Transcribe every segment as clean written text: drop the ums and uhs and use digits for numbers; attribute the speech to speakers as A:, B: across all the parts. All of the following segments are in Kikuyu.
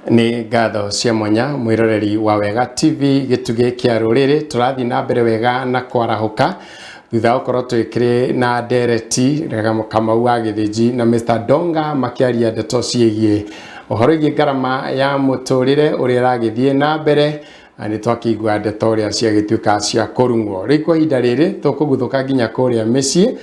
A: Nĩ ngatho cia mwanya mwĩroreri wa Wega TV, gĩtugĩ kĩa rũrĩrĩ. Tũrathiĩ na mbere wega na kwarahũka thutha wa gũkorwo twĩkĩrĩ na ndereti Kamau wa Gĩthĩnji na Mr Donga makĩaria ndeto ciĩgiĩ ũhoro wĩgiĩ ngarama ya mũtũrĩre ũrĩa ĩragĩthiĩ na mbere, na nĩ twakĩigua ndeto ũrĩa ciagĩtuĩka cia kũrung'wo. Rĩu kwa ihinda rĩrĩ tũkũguthũka nginya kũrĩa mĩciĩ.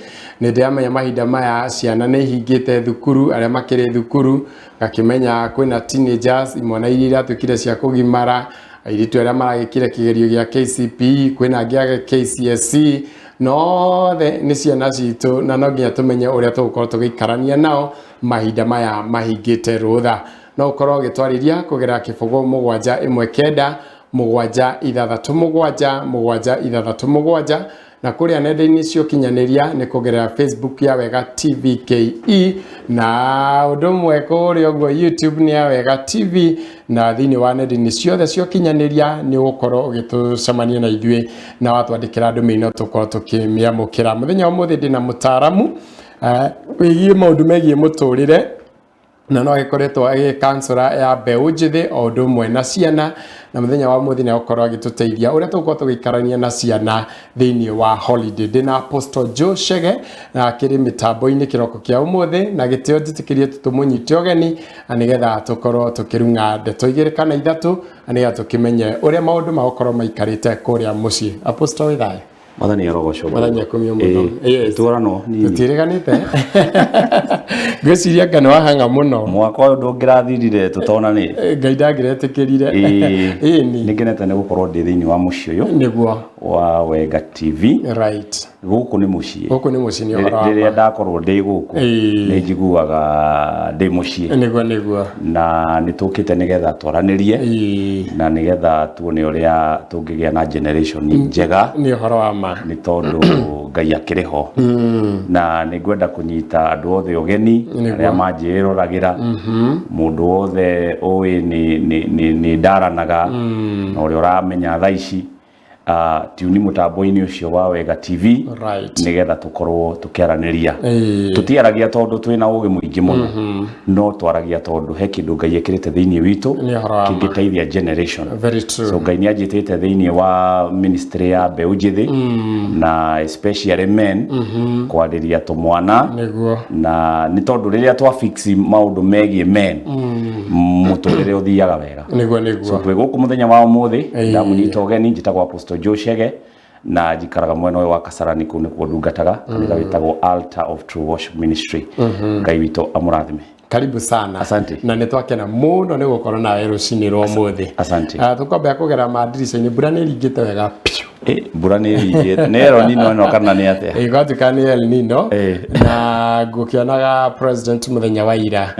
A: Nĩ ndĩramenya mahinda maya ciana nĩ ihingĩte thukuru, arĩa makĩrĩ thukuru ngakĩmenya kwĩna teenagers, imwana iria iratuĩkire cia kũgimara, airĩtu arĩa maragĩkire kĩgerio gĩa KCPE, kwĩna angĩ a KCSE, na othe nĩ ciana citũ, na no nginya tũmenye ũrĩa tũgũkorwo tũgĩikarania nao mahinda maya mahingĩte rũtha. No ũkorwo ũgĩtwarĩria kũgerera 071 9 6 7 7 6 7, na kũrĩa nenda-inĩ cia ũkinyanĩria nĩ kũgerera Facebook ya Wega TV KE, na ũndũ ũmwe kũrĩa ũguo YouTube nĩ ya Wega TV, na thĩinĩ wa nenda-inĩ ciothe cia ũkinyanĩria nĩ ũgũkorwo ũgĩtũcemania na ithuĩ, na watwandĩkĩra ndũmĩrĩri no tũkorwo tũkĩmĩamũkĩra. Mũthenya wa ũmũthĩ ndĩna mũtaaramu wĩgiĩ maũndũ megiĩ mũtũrĩre, na no agĩkoretwo agĩ kansũra ya mbeũ njĩthĩ o ũndũ ũmwe na ciana, na mũthenya wa ũmũthĩ nĩ agũkorwo agĩtũteithia ũrĩa tũgũkorwo tũgĩikarania na ciana thĩinĩ wa holiday. Ndĩna Apostle Joe Chege na akĩrĩ mĩtambo-inĩ kĩroko kĩa ũmũthĩ, na gĩtĩo njĩtĩkĩrie tũmũnyite ũgeni na nĩgetha tũkorwo tũkĩrung'a ndeto igĩrĩ kana ithatũ, na nĩgetha tũkĩmenye ũrĩa maũndũ magũkorwo maikarĩte kũrĩa mũciĩ. Apostle, wĩ thayũ?
B: Mwathani arogocwo.
A: Mwathani akumio mũno. Yes.
B: Tũrano nini.
A: Tũtiĩrĩganĩte. Ngwĩciria anga nĩ wahang'a mũno.
B: Mwaka ũyũ ndũngĩrathirire tũtonanĩte.
A: Ngai ndangĩretĩkĩrire.
B: Ĩĩ. Nĩ ngenete nĩ gũkorwo ndĩ thĩinĩ wa mũciĩ ũyũ.
A: Nĩguo.
B: Wa Wenga TV.
A: Right.
B: Gũkũ nĩ mũciĩ.
A: Gũkũ nĩ mũciĩ, nĩ ũhoro wa
B: Rĩrĩa
A: ma.
B: ndakorwo ndĩ gũkũ nĩ njiguaga ndĩ mũciĩ.
A: Nĩguo.
B: Na nĩ tũkĩte nĩgetha twaranĩrie na nĩgetha tuone ũrĩa tũngĩgĩa na generation njega.
A: Nĩ ũhoro wa ma.
B: Nĩ tondũ Ngai akĩrĩ ho. Na nĩ ngwenda kũnyita andũ othe ũgeni arĩa manjĩroragĩra, mũndũ wothe ũĩ nĩ ndaranaga na ũrĩa ũramenya thaa ici, tiuni mũtambo-inĩ ũcio wa Wega TV nĩgetha tũkorwo tũkĩaranĩria. Tũtiaragia tondũ twĩna ũgĩ mũingĩ mũno, no twaragia tondũ he kĩndũ Ngai ekĩrĩte thĩinĩ witũ
A: Nĩ ũhoro wa ma.
B: kĩngĩteithia generation.
A: Very true.
B: So Ngai nĩ anjĩtĩte thĩinĩ wa ministry ya mbeũ njĩthĩ na especially men, kwarĩria tũmwana. Na nĩ tondũ rĩrĩa twa fix maũndũ megiĩ men, mũtũrĩre ũthiaga wega.
A: Nĩguo.
B: So twĩ gũkũ mũthenya wa ũmũthĩ, ndamũnyita ũgeni. Njĩtagwo Apostle Joe Chege na njikaraga mwena ũyũ wa Kasarani, kũu nĩkuo ndungataga kanitha wĩtagwo Altar of True Worship Ministry. Ngai witũ amũrathime.
A: Karibu sana.
B: Asante.
A: Na nĩ twakena mũno nĩ gũkorwo nawe rũcinĩ rwa ũmũthĩ.
B: Asante.
A: Tũkwambia kũgera mandirica-inĩ, mbura nĩ ĩringĩte wega piũ.
B: Mbura nĩ ĩringĩte. Nĩ El Nino ĩno kana nĩ atĩa?
A: Ĩ, gwatuĩka nĩ El Nino. Na ngũkĩonaga president mũthenya wa ira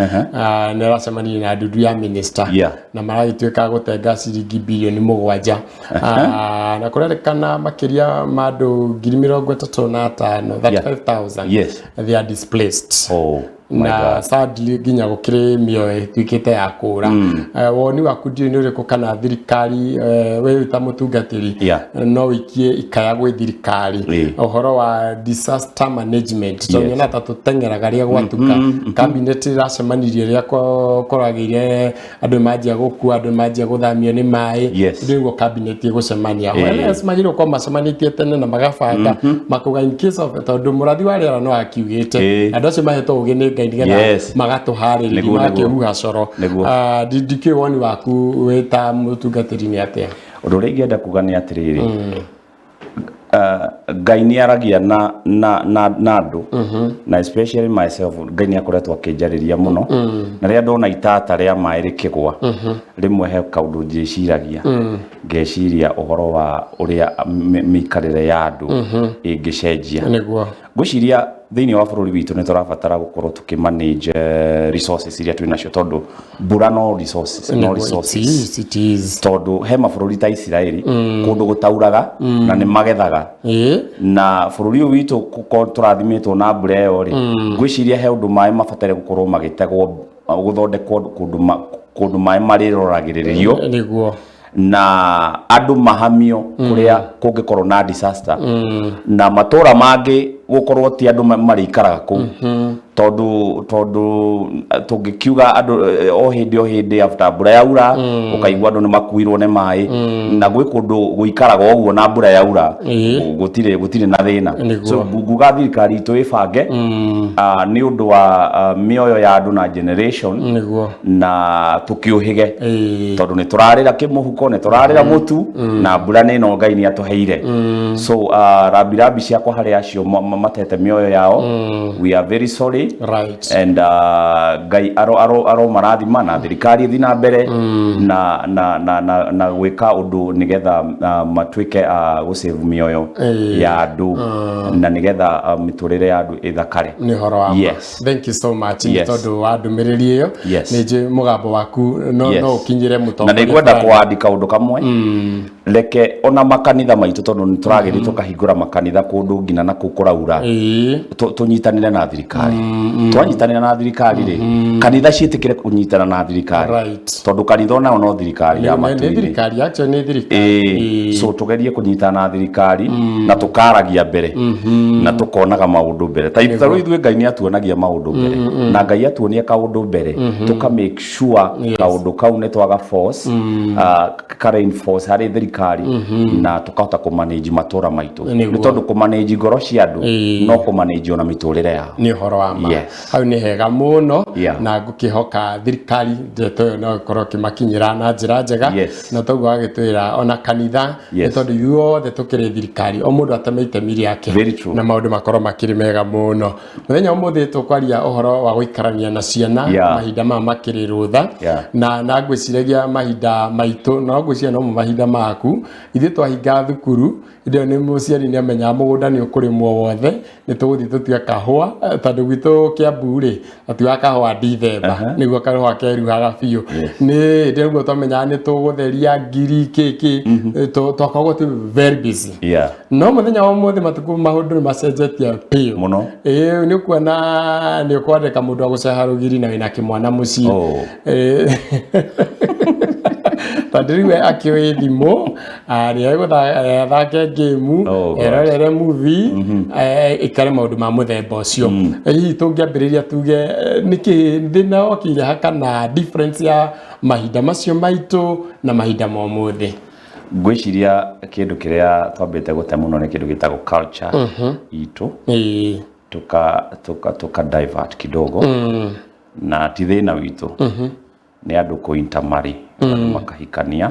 A: nĩ aracemanirie na ndundu ya minister na maragĩtuĩka gũtenga ciringi bilioni 7. Na kũrerĩkana makĩria ma andũ 35,000, 35,000, they are displaced.
B: Oh, my
A: Na
B: God.
A: sadly nginya gũkĩrĩ mĩoyo ĩtuĩkĩte ya kũra. Woni waku ndiũĩ nĩ ũrĩkũ, kana thirikari, we wĩ ta mũtungatĩri, no wĩikie ikaya gwĩ thirikari ũhoro wa disaster management, tondũ nyonaga ta tũteng'eraga rĩrĩa gwatuka. Cabinet ĩracemanirie rĩrĩa kũragĩire andũ manjia gũkua, andũ manjia gũthamio nĩ maĩ. Nĩguo cabinet ĩgũcemania. Whereas magĩrĩirwo gũkorwo macemanĩtie tene na magabanga, makauga in case of, tondũ mũrathi wa rĩera no akiugĩte andũ acio mahetwo ũgĩ nĩ Ngai nĩgetha magatũharĩrĩria, magakĩhuha coro. Ndikĩũĩ woni waku wĩ ta mũtungatĩri nĩ atĩa?
B: Ũndũ ũrĩa ingĩenda kuga nĩ atĩrĩrĩ, Ngai nĩ aragia na andũ, na especially myself, Ngai nĩ akoretwo akĩnjarĩria mũno, na rĩrĩa ndona itata rĩa maĩ rĩkĩgwa, rĩmwe he kaũndũ njĩciragia, ngeciria ũhoro wa ũrĩa mĩikarĩre ya andũ ĩngĩcenjia. Ngwĩciria thĩinĩ wa bũrũri witũ nĩ tũrabatara gũkorwo tũkĩ manage resources iria twĩ nacio, tondũ mbura no resources, no resources.
A: It is, it is.
B: Tondũ he mabũrũri ta Isiraeli, kũndũ gũtauraga na nĩ magethaga, na bũrũri ũyũ witũ gũkorwo tũrathimĩtwo na mbura ĩyo rĩ, ngwĩciria he ũndũ maĩ mabataire gũkorwo magĩtegwo, gũthondekwo kũndũ maĩ marĩroragĩrĩrio na andũ mahamio kũrĩa kũngĩkorwo na disaster, na matũra mangĩ Gũkorwo ti andũ marĩikaraga kũu, tondũ tũngĩkiuga andũ o hĩndĩ after mbura yaura, ũkaigua andũ nĩ makuirwo nĩ maĩ, na gwĩ kũndũ gũikaraga ũguo na mbura yaura gũtirĩ na thĩna. So nguga thirikari itũ ĩbange nĩ ũndũ wa mĩoyo ya andũ na generation na tũkĩũhĩge, tondũ nĩ tũrarĩra kĩmũhuko, nĩ tũrarĩra mũtu na mbura nĩ ĩno Ngai nĩ atũheire. So rambirambi ciakwa harĩ acio matete mĩoyo yao, we are very sorry and Ngai aro marathima na thirikari ĩthiĩ na mbere na gwĩka ũndũ nĩgetha matuĩke a gũsave mĩoyo ya andũ na nĩgetha mĩtũrĩre ya andũ ĩthakare.
A: Nĩ ũhoro wa ma. Thank you so much nĩ tondũ wa ndũmĩrĩri ĩyo. Nĩ njũĩ mũgambo waku no ũkinyĩre
B: na mũtongoria nĩ ngwenda fulani. Kwandĩka ũndũ kamwe. Reke ona makanitha maitũ, tondũ nĩ tũragĩthiĩ tũkahingũra makanitha kũndũ nginya na kũu kũraura, tũnyitanĩre na thirikari. Twanyitanĩra na thirikari rĩ, kanitha ciĩtĩkĩre kũnyitana na thirikari, tondũ kanitha onayo no thirikari ya
A: Nĩ matu-inĩ. Thirikari, actually nĩ thirikari.
B: So tugerie kũnyitana na thirikari na tũkaragia mbere na tũkonaga maũndũ mbere. Ta rĩu ithuĩ Ngai nĩ atuonagia maũndũ mbere, na Ngai atuonia kaũndũ mbere, tũka make sure kaũndũ kau nĩ twaga force, ka reinforce harĩ thirikari na tũkahota kũmanage matũra maitũ, nĩ tondũ kũmanage ngoro cia andũ no kũmanage ona mĩtũrĩre yao.
A: Nĩ ũhoro wa ma. Hau nĩ hega mũno. Na ngũkĩhoka thirikari ndeto ĩyo no ĩkorwo ĩkĩmakinyĩra na njĩra njega. Na toguo agĩtwĩra ona kanitha, nĩ tondũ ithuothe tũkĩrĩ thirikari, o mũndũ ateme itemi rĩake
B: Very true.
A: na maũndũ makorwo makĩrĩ mega mũno. Mũthenya wa ũmũthĩ tũkwaria ũhoro wa gũikarania na ciana mahinda maya makĩrĩ rũtha. Na ngwĩciragia mahinda maitũ, no ngwĩciria no mo mahinda maku, ithuĩ twahinga thukuru hĩndĩ ĩyo nĩ mũciari nĩ amenyaga mũgũnda nĩ ũkũrĩmwo wothe, nĩ tũgũthiĩ tũtue kahũa, tondũ gwitũ Kĩambu rĩ, tũtuaga kahũa Ndithemba nĩguo kahũa keruhaga biũ. Nĩ hĩndĩ ĩyo nĩguo twamenyaga nĩ tũgũtheria ngiri kĩ kĩ, twakoragwo twĩ very busy. No mũthenya wa ũmũthĩ matukũ maũndũ nĩ macenjetie biũ.
B: Mũno.
A: Ĩĩ, nĩ ũkuona nĩ ũkwandĩka mũndũ wa gũceha rũgiri na wĩna kĩmwana mũciĩ. Tondũ rĩu we akĩũĩ thimũ, nĩ athake game, erorere movie, ĩkare maũndũ ma mũthemba ũcio. Hihi tũngĩambĩrĩria tuge nĩkĩ thĩna wokĩire ha kana difference ya mahinda macio maitũ na mahinda ma ũmũthĩ?
B: Ngwĩciria kĩndũ kĩrĩa twambĩte gũte mũno nĩ kĩndũ gĩtagwo culture itũ. Tuka divert kidogo, na ti thĩna witũ, nĩ andũ kũ intermarry, andũ makahikania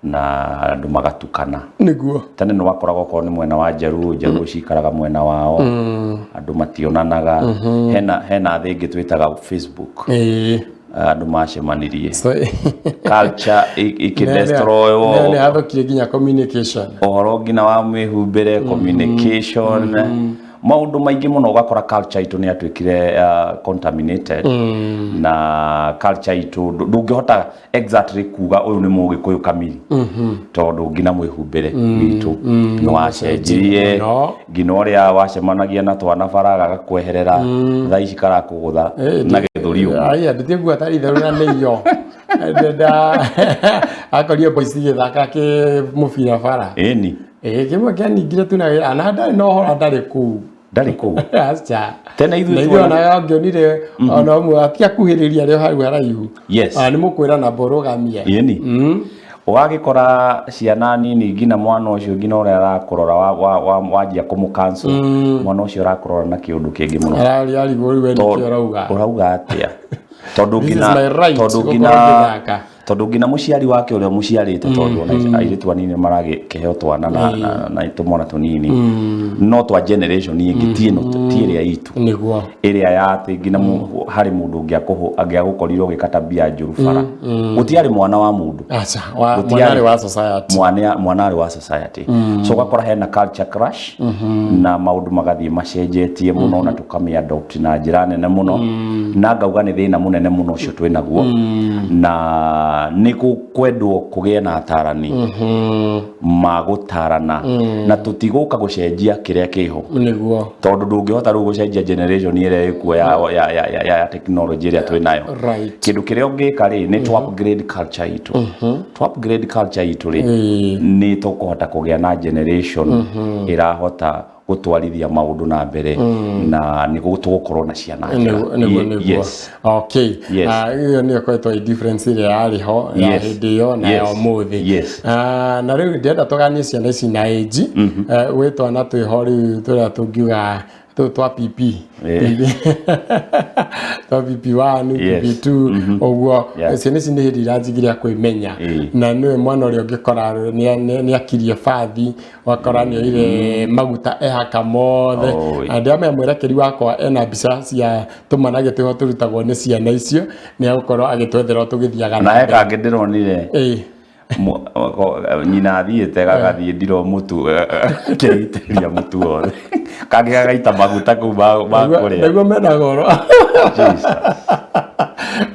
B: na andũ magatukana. Tene nĩ wakoraga okorwo nĩ mwena wa Njaruo, Njaruo cikaraga mwena wao, andũ mationanaga. Hena thĩ ĩngĩ twĩtaga Facebook, andũ macemanirie, culture ĩkĩdestroywo.
A: Nĩ hathũkirie nginya communication.
B: Ũhoro nginya wa mĩhumbĩre, communication, maũndũ maingĩ mũno. Ũgakora culture itũ nĩ yatuĩkire contaminated, na culture itũ ndũngĩhota exactly kuga ũyũ nĩ Mũgĩkũyũ kamiri, tondũ nginya mwĩhumbĩre witũ nĩ wacenjirie.
A: Mũno.
B: Nginya ũrĩa wacemanagia na twana bara gagakweherera, thaa ici karakũgũtha na gĩthũri ũguo.
A: Aya ndĩtigua tarĩ itherũ na nĩ iyo akorire boys igĩthaka kĩ mũbira bara. Ĩĩ, kĩmwe kĩaningire tu na ana ndarĩ na ũhoro, ndarĩ kũu.
B: Ndarĩ kũu.
A: Aca.
B: Tene ithuĩ
A: Na ithuĩ ona angĩonire ona ũmwe atiakuhĩrĩria arĩ o hau haraihu. Nĩ mũkwĩra na mbũrũgamie.
B: Ĩni ũgagĩkora ciana nini, nginya mwana ũcio, nginya ũrĩa arakũrora wanjia kũmũ-cancel, mwana ũcio arakũrora na kĩũndũ kĩngĩ mũno.
A: Ararĩ arigwo rĩu we nĩkĩ ũrauga.
B: Ũrauga atĩa? Tondũ
A: This is
B: nginya
A: my right,
B: tondũ
A: gũkorwo
B: nginya
A: ngĩthaka.
B: Tondũ nginya mũciari wake ũrĩa mũciarĩte, tondũ ona airĩtu anini maragĩkĩheo twana na tũmwana tũnini, no twa generation ĩngĩ, ti ĩno, ti ĩrĩa itũ, ĩrĩa ya atĩ nginya harĩ mũndũ angĩagũkorire ũgĩka tabia njũru bara, gũtiarĩ mwana wa mũndũ.
A: Aca, mwana arĩ wa society.
B: Mwana arĩ wa society. So ũgakora hena culture crash na maũndũ magathiĩ macenjetie mũno na tũkamĩ adopt na njĩra nene mũno, na ngauga nĩ thĩna mũnene mũno ũcio twĩ naguo, na nĩ gũkwendwo kũgĩe na atarani magũtarana na tũtigũka gũcenjia kĩrĩa kĩho, tondũ ndũngĩhota rĩu gũcenjia generation ĩrĩa ĩkuo ya technology ĩrĩa twĩ nayo. Kĩndũ kĩrĩa ũngĩka rĩ, nĩ to upgrade culture itũ. To upgrade culture itũ rĩ, nĩ tũkũhota kũgĩa na generation ĩrahota Gũtwarithia maũndũ na mbere na nĩguo tũgũkorwo na ciana njega.
A: Nĩguo, nĩguo. Okay. Ah, ĩyo nĩyo ĩkoretwo ĩ difference ĩrĩa yarĩ ho ya hĩndĩ ĩyo na ya ũmũthĩ. Ah, na rĩu ndĩrenda tũganie ciana ici na age. Gwĩ twana twĩho rĩu tũrĩa tũngiuga tũtũ twa PP, twa PP1, PP2 ũguo. Ciana ici nĩ hĩndĩ iranjigiria kwĩmenya. Na nĩwe mwana ũrĩa ũngĩkora nĩ akirie bathi, wakora nĩ oire maguta ehaka mothe.
B: Oi.
A: Na ndĩramenya mwerekeri wakwa ena mbica cia tũmanage twĩho tũrutagwo nĩ ciana icio, nĩ egũkorwo agĩtwethera o tũgĩthiaga
B: na he
A: mbere.
B: Kangĩ ndĩronire nyina athiĩte gagathiĩ ndirwo mũtu, keitĩria mũtu wothe, kangĩ gagaita maguta kũu ma kũrĩa.
A: Nĩguo mena goro.
B: Jesus.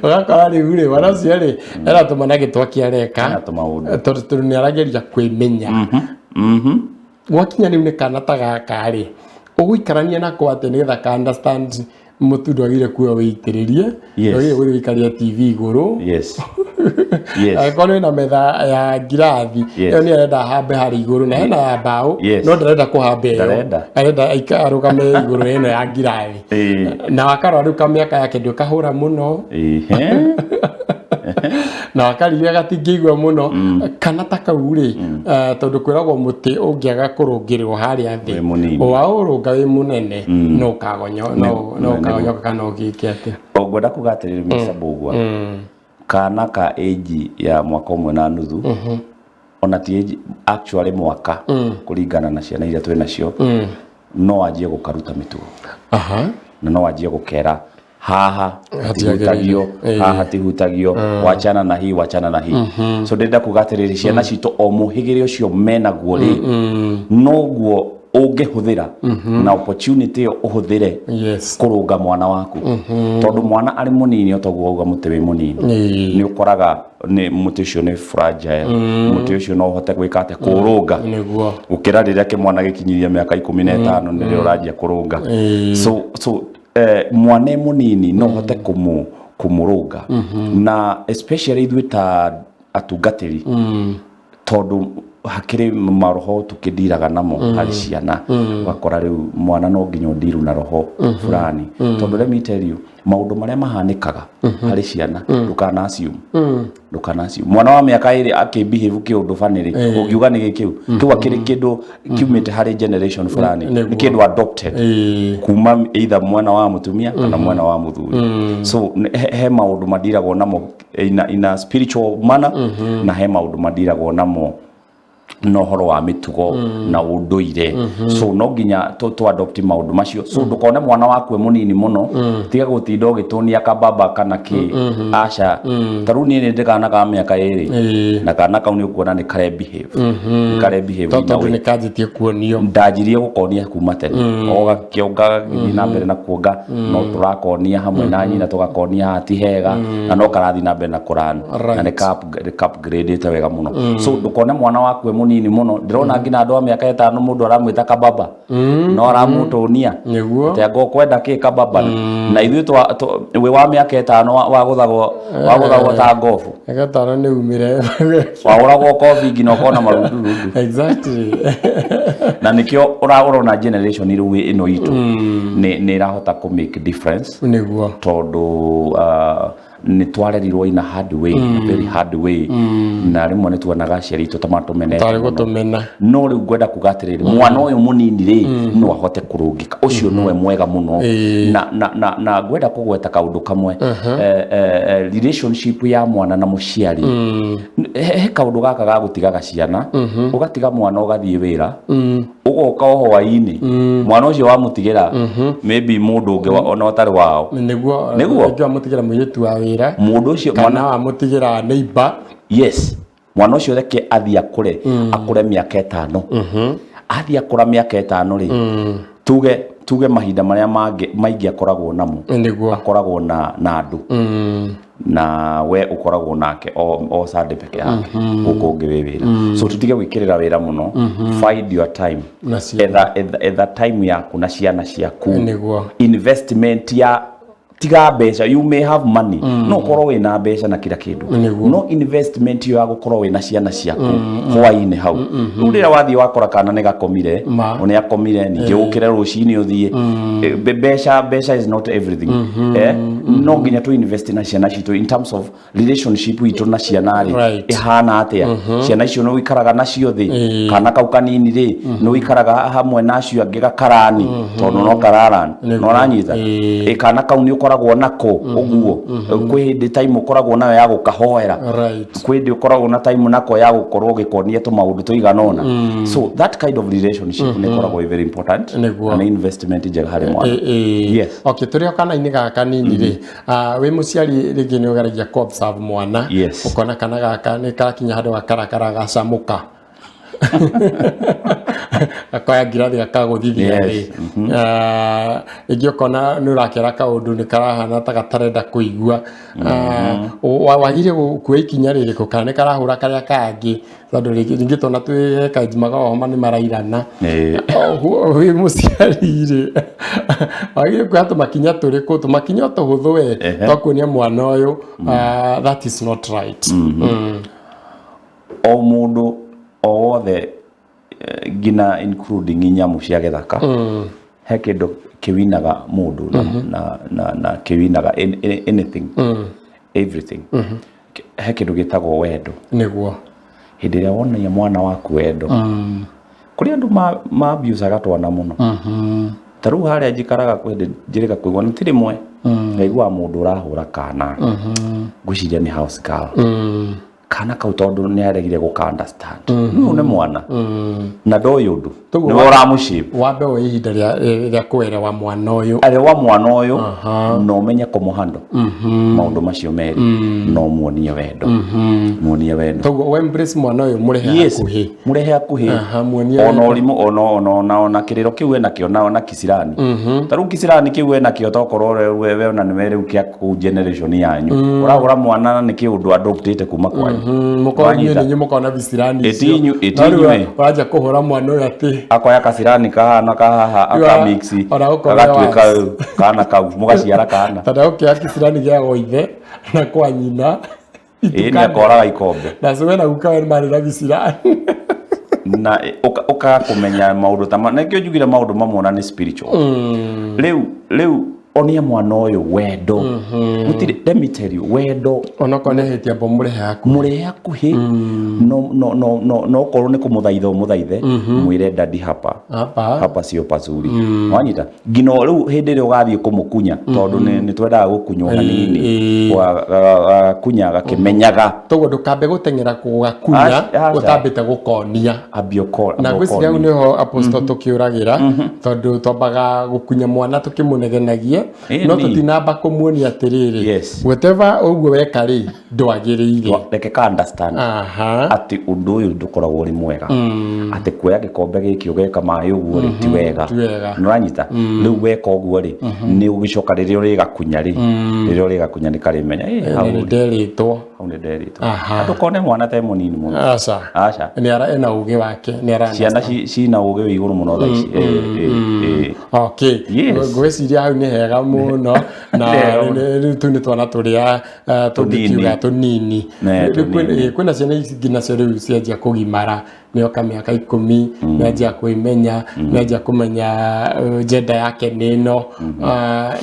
A: Ũgakora rĩu rĩ, mwana ũcio rĩ, ena tũmanage twake areka.
B: Ena tũmaũndũ.
A: Tondũ nĩ arageria kwĩmenya. Gwakinya rĩu nĩ kana ta gaka rĩ, ũgũikarania nako atĩa nĩgetha ka understand mũtu ndwagĩrĩire kuoya wĩitĩrĩrie, ndwagĩrĩire gũthiĩ gũikaria TV igũrũ? Angĩkorwo nĩ na metha ya ngirathi, ĩyo nĩ arenda hambe harĩ igũrũ, na hena ya mbaũ, no ndarenda kũhamba ĩyo.
B: Ndarenda.
A: Arenda arũgame igũrũ ĩno ya ngirathi. Na wakarora rĩu kamĩaka yake ndũkahũra mũno, na wakariria gatingĩigua mũno kana ta kau rĩ, tondũ kwĩragwo mũtĩ ũngĩaga kũrũngĩrĩrwo harĩa thĩ,
B: Wĩ mũnini.
A: Waũrũnga wĩ mũnene no ũkagonyo, no ũkagonyoka kana ũgĩke atĩa.
B: Ngwenda kuga atĩrĩrĩ, Mr. Mbugua, kana ka age ya mwaka ũmwe na nuthu, ona ti age actually, mwaka, kũringana na ciana iria twĩ nacio, no anjie gũkaruta mĩtugo na no anjie gũkera haha
A: hatiagĩrĩire.
B: Hatihutagio, haha hatihutagio, wachana na hii, wachana na hii. So ndĩrenda kuga atĩrĩrĩ, ciana citũ o mũhĩgĩre ũcio menaguo rĩ, noguo ũngĩhũthĩra na opportunity ĩyo ũhũthĩre kũrũnga mwana waku, tondũ mwana arĩ mũnini, o toguo wauga mũtĩ wĩ mũnini, nĩ ũkoraga nĩ mũtĩ ũcio nĩ fragile, mũtĩ ũcio no ũhote gwĩka atĩa kũũrũnga gũkĩra rĩrĩa kĩmwana gĩkinyirie mĩaka 15 nĩrĩo ũranjia kũrũnga. So mwana e mũnini no ũhote kũmũrũnga, na especially ithuĩ ta atungatĩri, tondũ hakĩrĩ maroho tũkĩndiraga namo harĩ ciana. Ũgakora rĩu mwana no nginya ũndiru na roho fulani, tondũ let me tell you, maũndũ marĩa mahanĩkaga harĩ ciana, ndũkana assume, ndũkana assume mwana wa mĩaka 2 akĩbehave kĩũndũ banĩrĩ ũngiuga nĩ gĩkĩu kĩu akĩrĩ kĩndũ kiumĩte harĩ generation fulani, nĩ kĩndũ adopted kuma either mwena wa mũtumia kana mwena wa mũthuri. So he maũndũ mandiragwo namo in a spiritual manner, na he maũndũ mandiragwo namo na ũhoro wa mĩtugo na ũndũire. So no nginya tũ adopt maũndũ macio. So ndũkone mwana waku e mũnini mũno, tiga gũtinda ũgĩtũnia kababa kana kĩ, aca. Ta rĩu niĩ nĩ ndĩ kana ka mĩaka 2, na kana kau nĩ ũkuona nĩ kare behave, nĩ kare behave in a
A: tondũ
B: way.
A: Nĩ kanjĩtie kuonio.
B: Ndanjirie gũkonia kuma tene, o gakĩonga, gagĩthiĩ na mbere na kuonga, no tũrakonia hamwe na nyina, tũgakonia haha ti hega, na no karathiĩ na mbere na kũrani na nĩ ka upgradĩte wega mũno. So ndũkone mwana waku e mũnini mũno. Ndĩrona nginya andũ a mĩaka 5 mũndũ aramwĩta kababa, no aramũtũnia. Atĩ anga ũkwenda kĩ kababa, na ithuĩ wĩ wa mĩaka 5 wagũthagwo ta ngobu.
A: Gatano nĩ umire.
B: Wahũragwo kobi nginya ũkona marundurundu. Na nĩkĩo ũrona generation rĩu ĩno itũ nĩ ĩrahota kũ make difference, tondũ nĩ twarerirwo in a hard way, very hard way, na rĩmwe nĩ tuonaga aciari aitũ ta matũmenete
A: tarĩ
B: mũno.
A: Gũtũmena.
B: No rĩu ngwenda kuga atĩrĩrĩ, mwana ũyũ mũnini rĩ, no ahote kũrũngĩka, ũcio nĩwe mwega mũno. Na ngwenda kũgweta kaũndũ kamwe, relationship ya mwana na mũciari. He kaũndũ gaka ga gũtigaga ciana, ũgatiga mwana ũgathiĩ wĩra, ũgoka o hwaĩ-inĩ, mwana ũcio wamũtigĩra maybe mũndũ ũngĩ ona ũtarĩ wao. Nĩguo.
A: Rĩngĩ wamũtigĩra mũirĩtu wa wĩra,
B: mũndũ ũcio
A: kana
B: mwana
A: wamũtigĩra neighbor.
B: Yes, mwana ũcio reke athiĩ akũre, akũre mĩaka 5. Athiĩ akũra mĩaka 5 rĩ, tuge mahinda marĩa mangĩ maingĩ akoragwo namo, akoragwo na andũ, na we ũkoragwo nake o Sunday peke yake, gũkũ ũngĩ wĩ wĩra. So tutige gwĩkĩrĩra wĩra mũno, find your time.
A: Na ciana.
B: Etha time yaku na ciana ciaku. Investment ya Tiga mbeca, you may have money, no ũkorwo wĩna mbeca na kila kĩndũ, no investment ĩyo ya gũkorwo wĩna ciana ciaku hwaĩ-inĩ hau rĩu, rĩrĩa wathiĩ wakora kana nĩ gakomire, nĩ akomire, ningĩ ũkĩre rũcinĩ ũthiĩ. Mbeca is not everything. No nginya tu invest na ciana citũ in terms of relationship itũ na ciana rĩ, ĩhana atĩa? Ciana icio nĩ ũikaraga nacio thĩ? Kana kau kanini rĩ, nĩ ũikaraga hamwe na acio angĩ gakarani, tondũ no kararani no ũranyita? Ĩ kana kau nĩ ũkoragwo nako ũguo? Kwĩ hĩndĩ time ũkoragwo nayo ya gũkahoera? Kwĩ hĩndĩ ũkoragwo na time nako ya gũkorwo ũgĩkonia tũmaũndũ tũigana ũna? So that kind of relationship nĩ ĩkoragwo ĩ very important na nĩ investment njega harĩ mwana. Yes.
A: Okay, tũrĩ o kana-inĩ gaka kanini rĩ, wĩ mũciari rĩngĩ nĩ ũgeragia kũ observe mwana, ũkona kana gaka nĩ karakinya handũ gakarakara, gacamũka, gakoya ngirathi gakagũthithia thĩ. Rĩngĩ ũkona nĩ ũrakera kaũndũ nĩ karahana ta gatarenda kũigua. Wagĩrĩire kuoya ikinya rĩrĩkũ, kana nĩ karahũra karĩa kangĩ? Tondũ rĩngĩ twana twĩ kanjimaga homa nĩ marairana. Wĩ mũciari rĩ, wagĩrĩire kuoya tũmakinya tũrĩkũ, tũmakinya o tũhũthũ we, twa kuonia mwana ũyũ that is not right?
B: O mũndũ o wothe, nginya including nyamũ cia gĩthaka, he kĩndũ kĩwinaga mũndũ na kĩwinaga anything, everything. He kĩndũ gĩtagwo wendo. Hĩndĩ ĩrĩa wonania mwana waku wendo, kũrĩ andũ ma-abusaga twana mũno. Ta rĩu harĩa njikaraga, kwĩ hĩndĩ njĩrĩga kũigua, nĩ ti rĩmwe, ngaiguaga mũndũ ũrahũra kana, ngwĩciria nĩ house girl, kana kau, tondũ nĩ aregire gũka understand rĩu nĩ mwana na ndoĩ ũndũ.
A: Toguo
B: nĩwe ũramũshape.
A: Wambe woe ihinda rĩa kũerewa mwana ũyũ.
B: Arewa mwana ũyũ na ũmenye kũmũhandle maũndũ macio merĩ, no muonie wendo, muonie wendo.
A: Toguo we embrace mwana ũyũ, mũrehe hakuhĩ.
B: Mũrehe hakuhĩ.
A: Aha, muonie
B: ona
A: wendo.
B: Ũrimũ ona kĩrĩro kĩu enakĩo na ona kisirani, ta rĩu kisirani kĩu enakĩo, tokorwo we ona nĩwe rĩu kĩa kũu generation yanyu ũrahũra mwana na nĩ kĩũndũ adoptĩte kuma kwanyu.
A: Mũkorwo inyuĩ
B: Wanyita.
A: nĩ inyuĩ mũkona visirani
B: Ĩti
A: icio.
B: ĩti
A: No rĩu
B: inyuĩ.
A: ũranjia kũhũra mwana ũyũ atĩ
B: Akoya kasirani kahana kahaha,
A: Rĩu
B: akamix,
A: ona gũkorwo
B: agatuĩka
A: worse.
B: rĩu kana kau mũgaciara kana.
A: Tondũ ũkĩoya kisirani gĩa gwa ithe na kwa nyina
B: Ĩĩ, nĩ
A: itukane.
B: akoraga ikombe.
A: Na cũwe na guka we marĩ na visirani.
B: Na ũkaga kũmenya maũndũ ta nĩkĩo njugire maũndũ mamwe ona nĩ spiritual. Rĩu onia mwana ũyũ wendo. Gũtirĩ, let me tell you, wendo
A: Onokorwo nĩ hĩtia mbo, mũrehe hakuhĩ.
B: Mũrehe hakuhĩ, no okorwo nĩ kũmũthaitha, ũmũthaithe, mwĩre, "Daddy, hapa
A: hapa
B: hapa sio pazuri." Wanyita? Nginya rĩu hĩndĩ ĩrĩa ũgathiĩ kũmũkunya, tondũ nĩ twendaga gũkunywo hanini, gakunya gakĩmenyaga.
A: Toguo ndũkambe gũteng'era gũgakunya
B: Aca.
A: ũtambĩte gũkonia.
B: Ambia
A: Na ngwĩciria hau nĩho apostle tũkĩũragĩra, tondũ twambaga gũkunya mwana tũkĩmũnegenagie, no tũtinamba kũmuonia atĩrĩrĩ, whatever ũguo weka rĩ, ndwagĩrĩire.
B: Reke ka understand atĩ ũndũ ũyũ ndũkoragwo ũrĩ mwega, atĩ kuoya gĩkombe gĩkĩ ũgeka maĩ ũguo rĩ, ti wega.
A: Ti wega.
B: Nĩũranyita? Rĩu weka ũguo rĩ, nĩ ũgĩcoka rĩrĩa ũrĩgakunya rĩ, rĩrĩa ũrĩgakunya nĩ karĩmenya, "Ĩ, hau
A: nĩ
B: rĩ,
A: nderĩtwo."
B: Hau nĩ nderĩtwo. Ndũkone mwana te mũnini mũno.
A: Aca.
B: Aca.
A: Nĩ ara ena ũgĩ wake, nĩ ara
B: Ciana cina ũgĩ wĩ igũrũ mũno thaa ici.
A: Okay. Ngwĩciria hau nĩ hega mũno na
B: Nĩ hega mũno.
A: rĩu tũu nĩ twana tũrĩa tũngĩkiuga tũnini.
B: Ne,
A: Rĩu
B: tũnini.
A: Kwĩna ciana ici ingĩ nacio rĩu cianjia kũgimara, nĩoka mĩaka 10, nĩanjia kwĩmenya, nĩanjia kũmenya gender yake nĩ ĩno.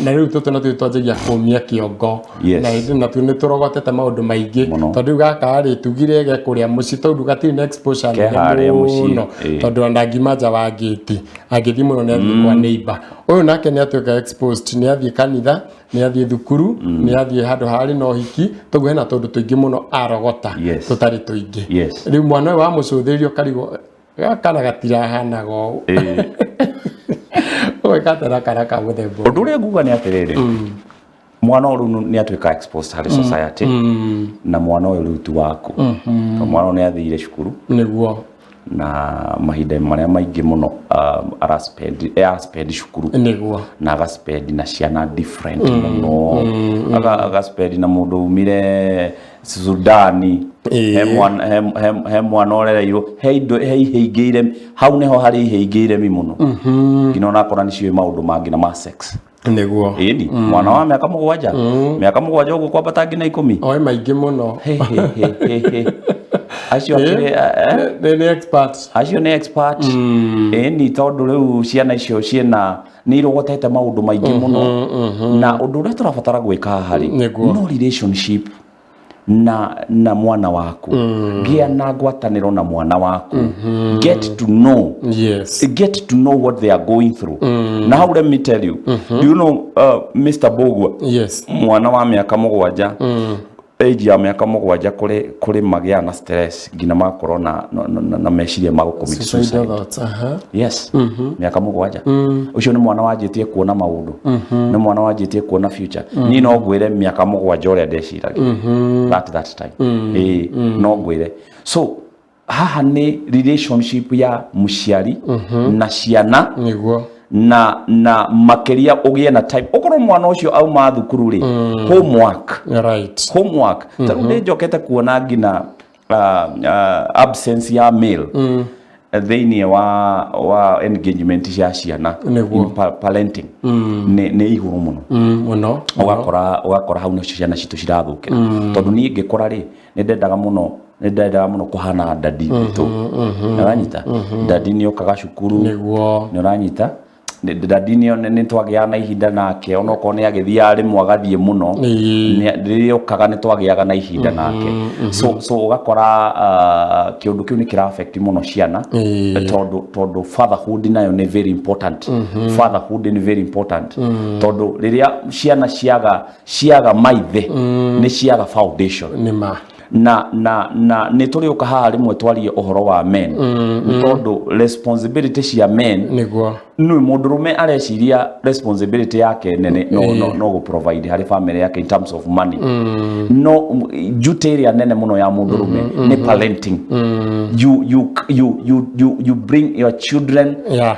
A: Na rĩu tũtũ natuo twanjagia kũmia kĩongo. Na hĩndĩ natuo nĩ tũrogotete maũndũ maingĩ.
B: Mũno.
A: Tondũ rĩu gaka rĩ, tugire gekũrĩa mũciĩ, tondũ gatirĩ na exposure
B: Ke
A: nene
B: harĩa mũciĩ,
A: mũno, tondũ ona ndangiuma nja wa ngĩti, angĩthiĩ mũno nĩ athiĩ kwa neighbor. Ũyũ nake nĩ atuĩka exposed, nĩ athiĩ kanitha, nĩ athiĩ thukuru, nĩ athiĩ handũ harĩ na ũhiki, toguo hena tũndũ tũingĩ mũno arogota tũtarĩ tũingĩ. Rĩu mwana ũyũ wamũcũthĩrĩria ũkarigwo gakana gatirahanaga ũũ, ũgeka na kana ka mũthemba ũyũ.
B: Ũndũ ũrĩa nguga nĩ atĩrĩrĩ, mwana ũyũ rĩu nĩ atuĩka exposed harĩ society, na mwana ũyũ rĩu ti waku, tondũ mwana ũyũ nĩ athire cukuru, na mahinda marĩa maingĩ mũno araspend cukuru, na agaspend na ciana different mũno. Agaspend na mũndũ umire Sudani.
A: Ĩĩ.
B: He mwana he mwana ũrereirwo he indo, he ihĩ ingĩ iremi hau, nĩho harĩ ihĩ ingĩ iremi mũno, nginya onakora nĩ ciũĩ maũndũ mangĩ na ma sex. Ĩni mwana wa mĩaka 7, mĩaka 7 ũguo kwambata nginya 10.
A: Oĩ maingĩ mũno.
B: He, he, he, he, he. Acio akĩrĩ
A: Nĩ expert.
B: Acio nĩ expert, ĩni, tondũ rĩu ciana icio ciĩna nĩ irogotete maũndũ maingĩ mũno, na ũndũ ũrĩa tũrabatara gwĩka haha rĩ, no relationship na mwana waku, gĩa na ngwatanĩro na mwana waku, get to know, get to know what they are going through. Now let me tell you, do you know, Mr. Bogwa, mwana wa mĩaka 7, age ya mĩaka 7, kũrĩ magĩa na stress nginya magakorwo na meciria ma gũcommit
A: suicidal
B: suicide.
A: Thoughts. Aha.
B: Yes, mĩaka 7. Ũcio nĩ mwana wanjĩtie kuona maũndũ, nĩ mwana wanjĩtie kuona future. Niĩ no ngwĩre mĩaka 7 ũrĩa ndeciragia that time, ĩĩ, no ngwĩre. So haha nĩ relationship ya mũciari na ciana, na makĩria ũgĩe na time, ũkorwo mwana ũcio auma thukuru rĩ, homework, homework. Ta rĩu nĩ njokete kuona nginya absence ya male thĩinĩ wa engagement cia ciana in parenting nĩ igũrũ mũno.
A: Mũno.
B: Ũgakora hau nĩcio ciana citũ cirathũkĩra, tondũ niĩ ngĩkora rĩ, nĩ ndendaga mũno kũhana daddy witũ. Nĩ ũranyita? Daddy nĩ okaga cukuru. Nĩ ũranyita? Daddy nĩ twagĩaga na ihinda nake, onokorwo nĩ agĩthiaga rĩmwe agathiĩ mũno. Rĩrĩa okaga nĩ twagĩaga na ihinda nake. So ũgakora kĩũndũ kĩu nĩ kĩra affect mũno ciana, tondũ fatherhood nayo nĩ very important. Fatherhood nĩ very important, tondũ rĩrĩa ciana ciaga maithe, nĩ ciaga foundation.
A: Nĩ ma.
B: Na nĩ tũrĩũka haha rĩmwe twarie ũhoro wa men, nĩ tondũ responsibility cia men, nĩ mũndũrũme areciria responsibility yake nene no gũ provide harĩ family yake in terms of money, no duty ĩrĩa nene mũno ya mũndũrũme nĩ parenting. You bring your children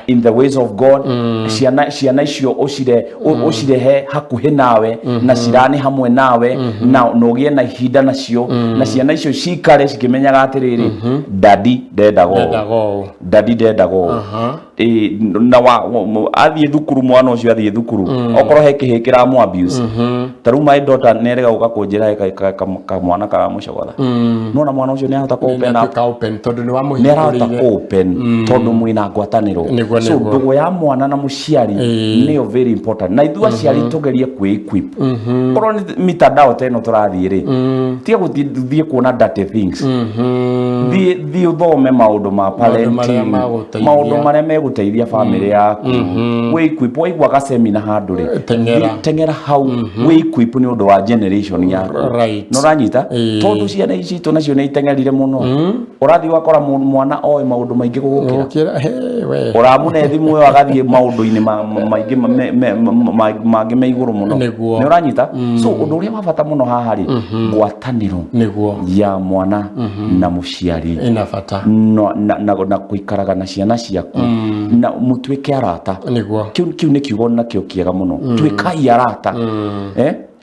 B: in the ways of God. Ciana icio ũcirehe hakuhĩ nawe na cirane hamwe nawe na ũgĩe na ihinda nacio, na ciana icio cikare cikĩmenyaga atĩrĩrĩ, daddy ndendaga ũũ.
A: Ndendaga ũũ.
B: Daddy ndendaga ũũ. Ĩ, na athiĩ thukuru, mwana ũcio athiĩ thukuru, okorwo he kĩhĩ kĩramũ abuse, ta rĩu my daughter nĩ erĩga gũka kũnjĩra he kamwana karamũcogotha, nona mwana ũcio nĩ ahota kũ open up.
A: Nĩ open tondũ nĩ
B: Nĩ arahota
A: wamũhingũrĩire.
B: kũ open tondũ mwĩna ngwatanĩro. So ndũgũ ya mwana na mũciari nĩyo very important, na ithuĩ aciari tũgerie kwĩ equip. Korwo nĩ mitandao ta ĩno tũrathiĩ rĩ, tiga gũthiĩ kuona dirty things, thiĩ ũthome maũndũ ma
A: Maũndũ marĩa
B: parenting,
A: magũteithia.
B: Maũndũ marĩa megũteithia family yaku. Wĩ equip, waigua gacemina handũ rĩ,
A: Teng'era.
B: Teng'era hau, wĩ equip nĩ ũndũ wa generation yaku. Nĩ ũranyita? Tondũ ciana ici citũ nacio nĩ iteng'erire mũno, ũrathiĩ ũgakora mwana oĩ maũndũ maingĩ gũgũkĩra.
A: Gũkĩra he we.
B: Ũramũne thimũ ĩyo agathiĩ maũndũ-inĩ maingĩ mangĩ me igũrũ mũno. Nĩ ũranyita? So ũndũ ũrĩa wa bata mũno haha rĩ, ngwatanĩro ya mwana na mũciari
A: Ĩna bata.
B: No, na kũikaraga na ciana ciaku na mũtuĩke arata. Kĩu nĩ kiugo nakĩo kĩega mũno, tuĩkai arata,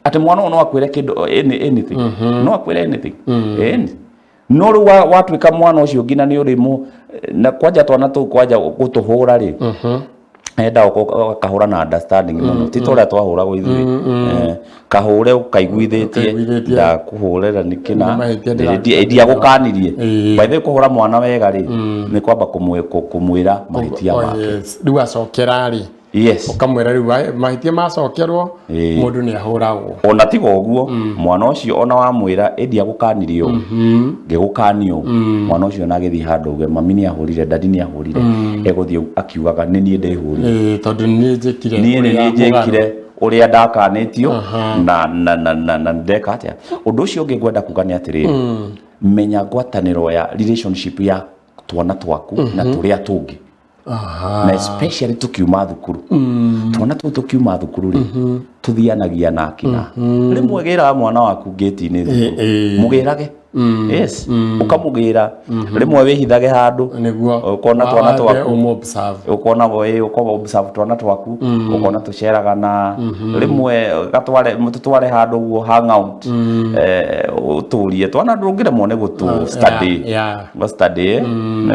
B: atĩ mwana ũyũ no akwĩre kĩndũ, anything, no akwĩre anything. No rĩu watuĩka mwana ũcio nginya nĩ ũrĩ mũ na kwanja twana tũu, kwanja gũtũhũra rĩ, enda ũkahũra na understanding mũno, ti ta ũrĩa twahũragwo ithuĩ. Kahũre ũkaiguithĩtie.
A: Ũkaiguithĩtie.
B: Ndakũhũrĩra nĩkĩ na
A: Nĩ mahĩtia ndĩraruta.
B: Ndiagũkanirie. By the way, kũhũra mwana wega rĩ, nĩ kwamba kũmwĩra mahĩtia
A: Oh,
B: make.
A: yes. Rĩu acokera rĩ, ũkamwĩra rĩu mahĩtia macokerwo, mũndũ nĩ ahũragwo.
B: Ona tiga ũguo, mwana ũcio ona wamwĩra ĩndi agũkanirie ũũ, ngĩgũkania ũũ, mwana ũcio ona agĩthiĩ handũ uge mami nĩ ahũrire, daddy nĩ ahũrire, egũthiĩ akiugaga nĩ niĩ ndĩhũrire.
A: Ĩĩ, tondũ nĩ niĩ njĩkire
B: Niĩ nĩ
A: ũrĩa
B: niĩ njĩkire ũrĩa ndakanĩtio na ndeka atĩa. Ũndũ ũcio ũngĩ ngwenda kuga nĩ atĩrĩrĩ, menya ngwatanĩro ya relationship ya twana twaku na tũrĩa tũngĩ, na especially tukiuma thukuru. Twana tũu tũkiuma thukuru rĩ, Tuthianagia na akina. Rĩmwe gĩraga mwana waku ngĩti-inĩ thukuru. Mũgĩrage. Yes, ũkamũgĩra. Rĩmwe wĩhithage handũ.
A: Nĩguo.
B: Ũkona twana twaku.
A: Ũmũ-observe.
B: Ũkona we ũkona observe twana twaku, ũkona tũceraga na rĩmwe gatware tũtware handũ ũguo hangout, ũtũrie twana, ndũngĩremwo nĩ gũtũ study. Go study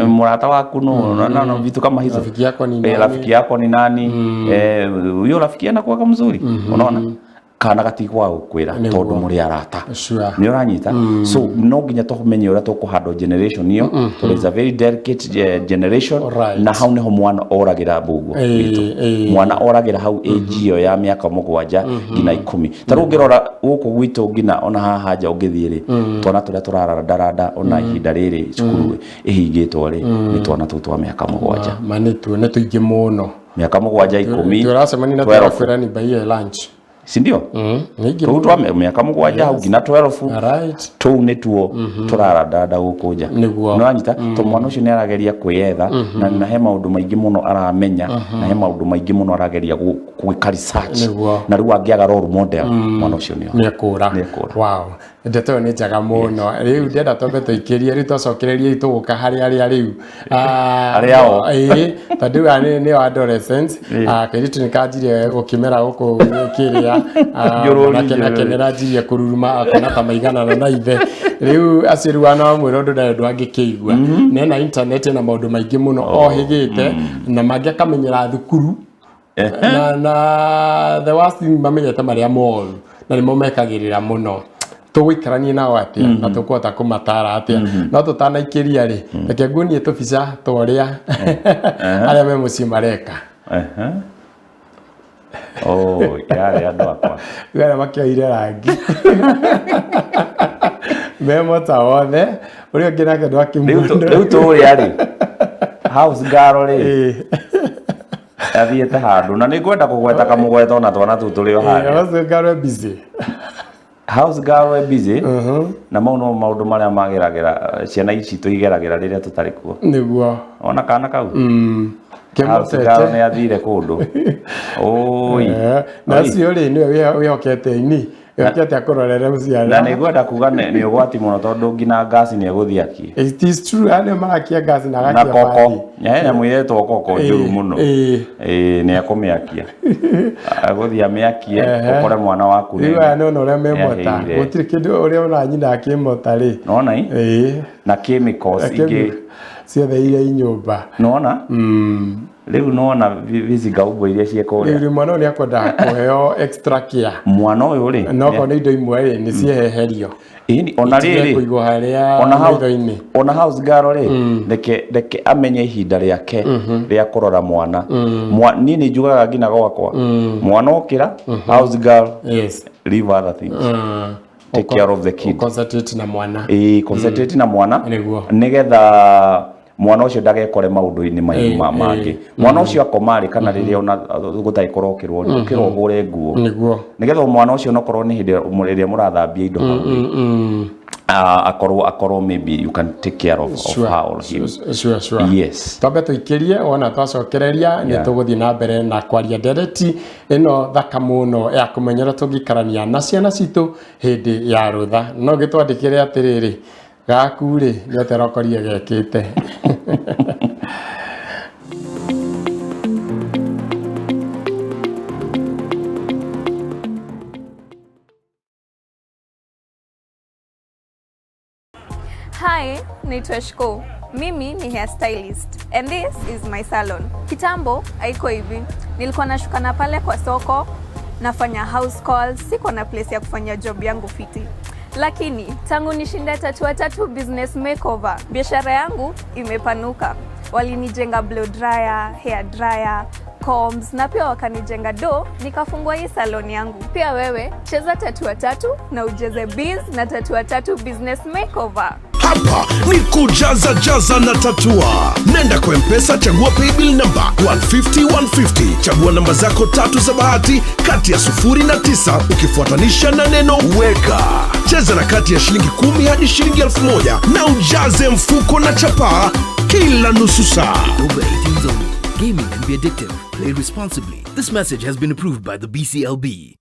B: mũrata waku no no vitu kama hizo.
A: Rafiki yako ni nani?
B: Rafiki yako ni nani? Huyo rafiki anakuwaga mzuri, unaona kana gatigwa gũkwĩra tondũ mũrĩ arata. Nĩ ũranyita? So no nginya tũmenye ũrĩa tũkũhandle generation ĩyo, tondũ it's a very delicate generation. Na hau nĩho mwana oragĩra mbũguo witũ. Mwana oragĩra hau age ĩyo ya mĩaka 7 nginya 10. Ta rĩu ũngĩrora gũkũ gwitũ nginya ona haha nja ũngĩthiĩ rĩ, twana tũrĩa tũrarandaranda ona ihinda rĩrĩ cukuru ĩhingĩtwo rĩ, nĩ twana tũu twa mĩaka 7.
A: Ma nĩ tũingĩ mũno.
B: Mĩaka 7, 10.
A: Tũracemania na
B: 12.
A: tũrakwĩra ni mbaiye lunch.
B: Si ndio?
A: Nĩ ingĩ
B: Tũu
A: mũno.
B: twa mĩaka 7 hau nginya 12. Tũu nĩtuo tũrarandanda gũkũ nja. Nĩwanyita? To mwana ũcio nĩ arageria kwĩyetha na he maũndũ maingĩ mũno aramenya, na he maũndũ maingĩ mũno arageria gwĩka research. Na rĩu angĩaga role model, mwana ũcio nĩ
A: Nĩekũra.
B: Nĩekũra.
A: Wow, ndeto ĩyo nĩ njega mũno. Rĩu ndĩrenda twambe tũikĩrie, rĩu twacokererie tũgũka harĩ arĩa rĩu
B: Arĩa o.
A: Ĩĩ, tondũ rĩu aya nĩo adolescents. Kairĩtu nĩ kanjirie gũkĩmera gũkũ kĩrĩa.
B: Njũrũri,
A: Nake
B: njũrũri.
A: nĩranjirie kũruruma akona ta maiganana na ithe. Rĩu acio rĩu ana wamwĩra ũndũ ndarĩ ũndũ angĩkĩigua. Nena internet na maũndũ maingĩ mũno ohĩgĩte, na mangĩ akamenyera thukuru. Na the worst thing, mamenyete marĩa moru na nĩmo mekagĩrĩra mũno. Tũgũikarania nao atĩa na tũkũhota kũmatara atĩa? No tũtanaikĩria rĩ, reke nguonie tũbica twa ũrĩa arĩa me mũciĩ mareka.
B: Oh, yarĩ andũ akwa.
A: Rĩu arĩa makĩoire rangi memota wothe, ũrĩa ũngĩ nake ndwakĩmuona.
B: Rĩu tũrĩa rĩ, house girl rĩ, athiĩte handũ na nĩ ngwenda kũgweta kamũgweta ona twana tũu tũrĩ o harĩa.
A: House girl busy.
B: House girl we busy. Na mau no maũndũ marĩa mageragĩra ciana ici tũigeragĩra rĩrĩa tũtarĩ kuo. Ona kana kau, house girl
A: Kĩmotete.
B: nĩ athire kũndũ. Oi.
A: Na
B: Oi.
A: acio rĩ, nĩwe wĩhokete ini wĩhokete akũrorere
B: Na
A: ciana.
B: nĩ ngwenda kuga nĩ ũgwati mũno, tondũ nginya ngasi nĩ egũthiĩ akie.
A: It is true, aya nĩo marakia ngasi na
B: Na
A: agakia
B: koko
A: bathi.
B: he nyamũ iretwo koko njũru mũno. Ĩĩ, nĩ ekũmĩakia, agũthiĩ amĩakie, ũkore mwana waku
A: Rĩu aya nĩona ũrĩa memota.
B: nĩahĩire.
A: Gũtirĩ kĩndũ ũrĩa ona nyina akĩmota rĩ.
B: Nona i na chemicals ingĩ
A: Ciothe iria i nyũmba.
B: Nona rĩu nona vicinga ũguo iria ciĩ
A: Rĩu
B: kũrĩa.
A: Rĩu mwana ũyũ nĩakwendaga kũheo extra care.
B: Mwana ũyũ rĩ,
A: No okorwo nĩ indo imwe rĩ, nĩ cieheherio.
B: Ĩni, ona
A: Itige
B: rĩrĩ
A: kũigwo harĩa
B: ona
A: maitho-inĩ.
B: Ona house girl rĩ, reke amenye ihinda rĩake rĩa kũrora mwana. Niĩ nĩ njugaga nginya gwakwa, mwana okĩra, house girl, leave other things, take care of the kid.
A: Concentrate na mwana.
B: Ĩĩ, concentrate na mwana. Nĩgetha mwana ũcio ndagekore maũndũ-inĩ mangĩ. Mwana ũcio akoma rĩ, kana rĩrĩa ona gũtarĩ kũrokĩrwo rĩ, ũkĩra ũhũre nguo, nĩgetha mwana ũcio onokorwo nĩ hĩndĩ ĩrĩa mũrathambia indo hau rĩ, akorwo maybe you can take care of her or him.
A: Sure.
B: Yes.
A: Twambe tũikĩrie, wona twacokereria nĩ tũgũthiĩ na mbere na kwaria ndereti ĩno thaka mũno ya kũmenya ũrĩa tũngĩikarania na ciana citũ hĩndĩ ya rũtha. No gĩtwandĩkĩre atĩrĩrĩ, gaku rĩ, nĩ atĩa ũrokorire gekĩte?
C: Hi, naitwa Shiko. Mimi ni hairstylist and this is my salon. Kitambo haiko hivi. Nilikuwa nashukana pale kwa soko, nafanya house calls, sikuwa na place ya kufanya job yangu fiti. Lakini tangu nishinde Tatua Tatu Business Makeover, biashara yangu imepanuka. Walinijenga blow dryer, hair dryer, combs na pia wakanijenga do nikafungua hii salon yangu. Pia wewe cheza Tatua Tatu na ujeze biz na Tatua Tatu Business Makeover.
D: Hapa ni kujaza jaza na tatua. Nenda kwa Mpesa, chagua paybill number 150 150, chagua namba zako tatu za bahati kati ya 0 na 9, ukifuatanisha na neno weka. Cheza na kati ya shilingi 10 hadi shilingi 1000 na ujaze mfuko na chapaa kila nusu saa.
E: Over 18s only. Gaming can be addictive. Play responsibly. This message has been approved by the BCLB.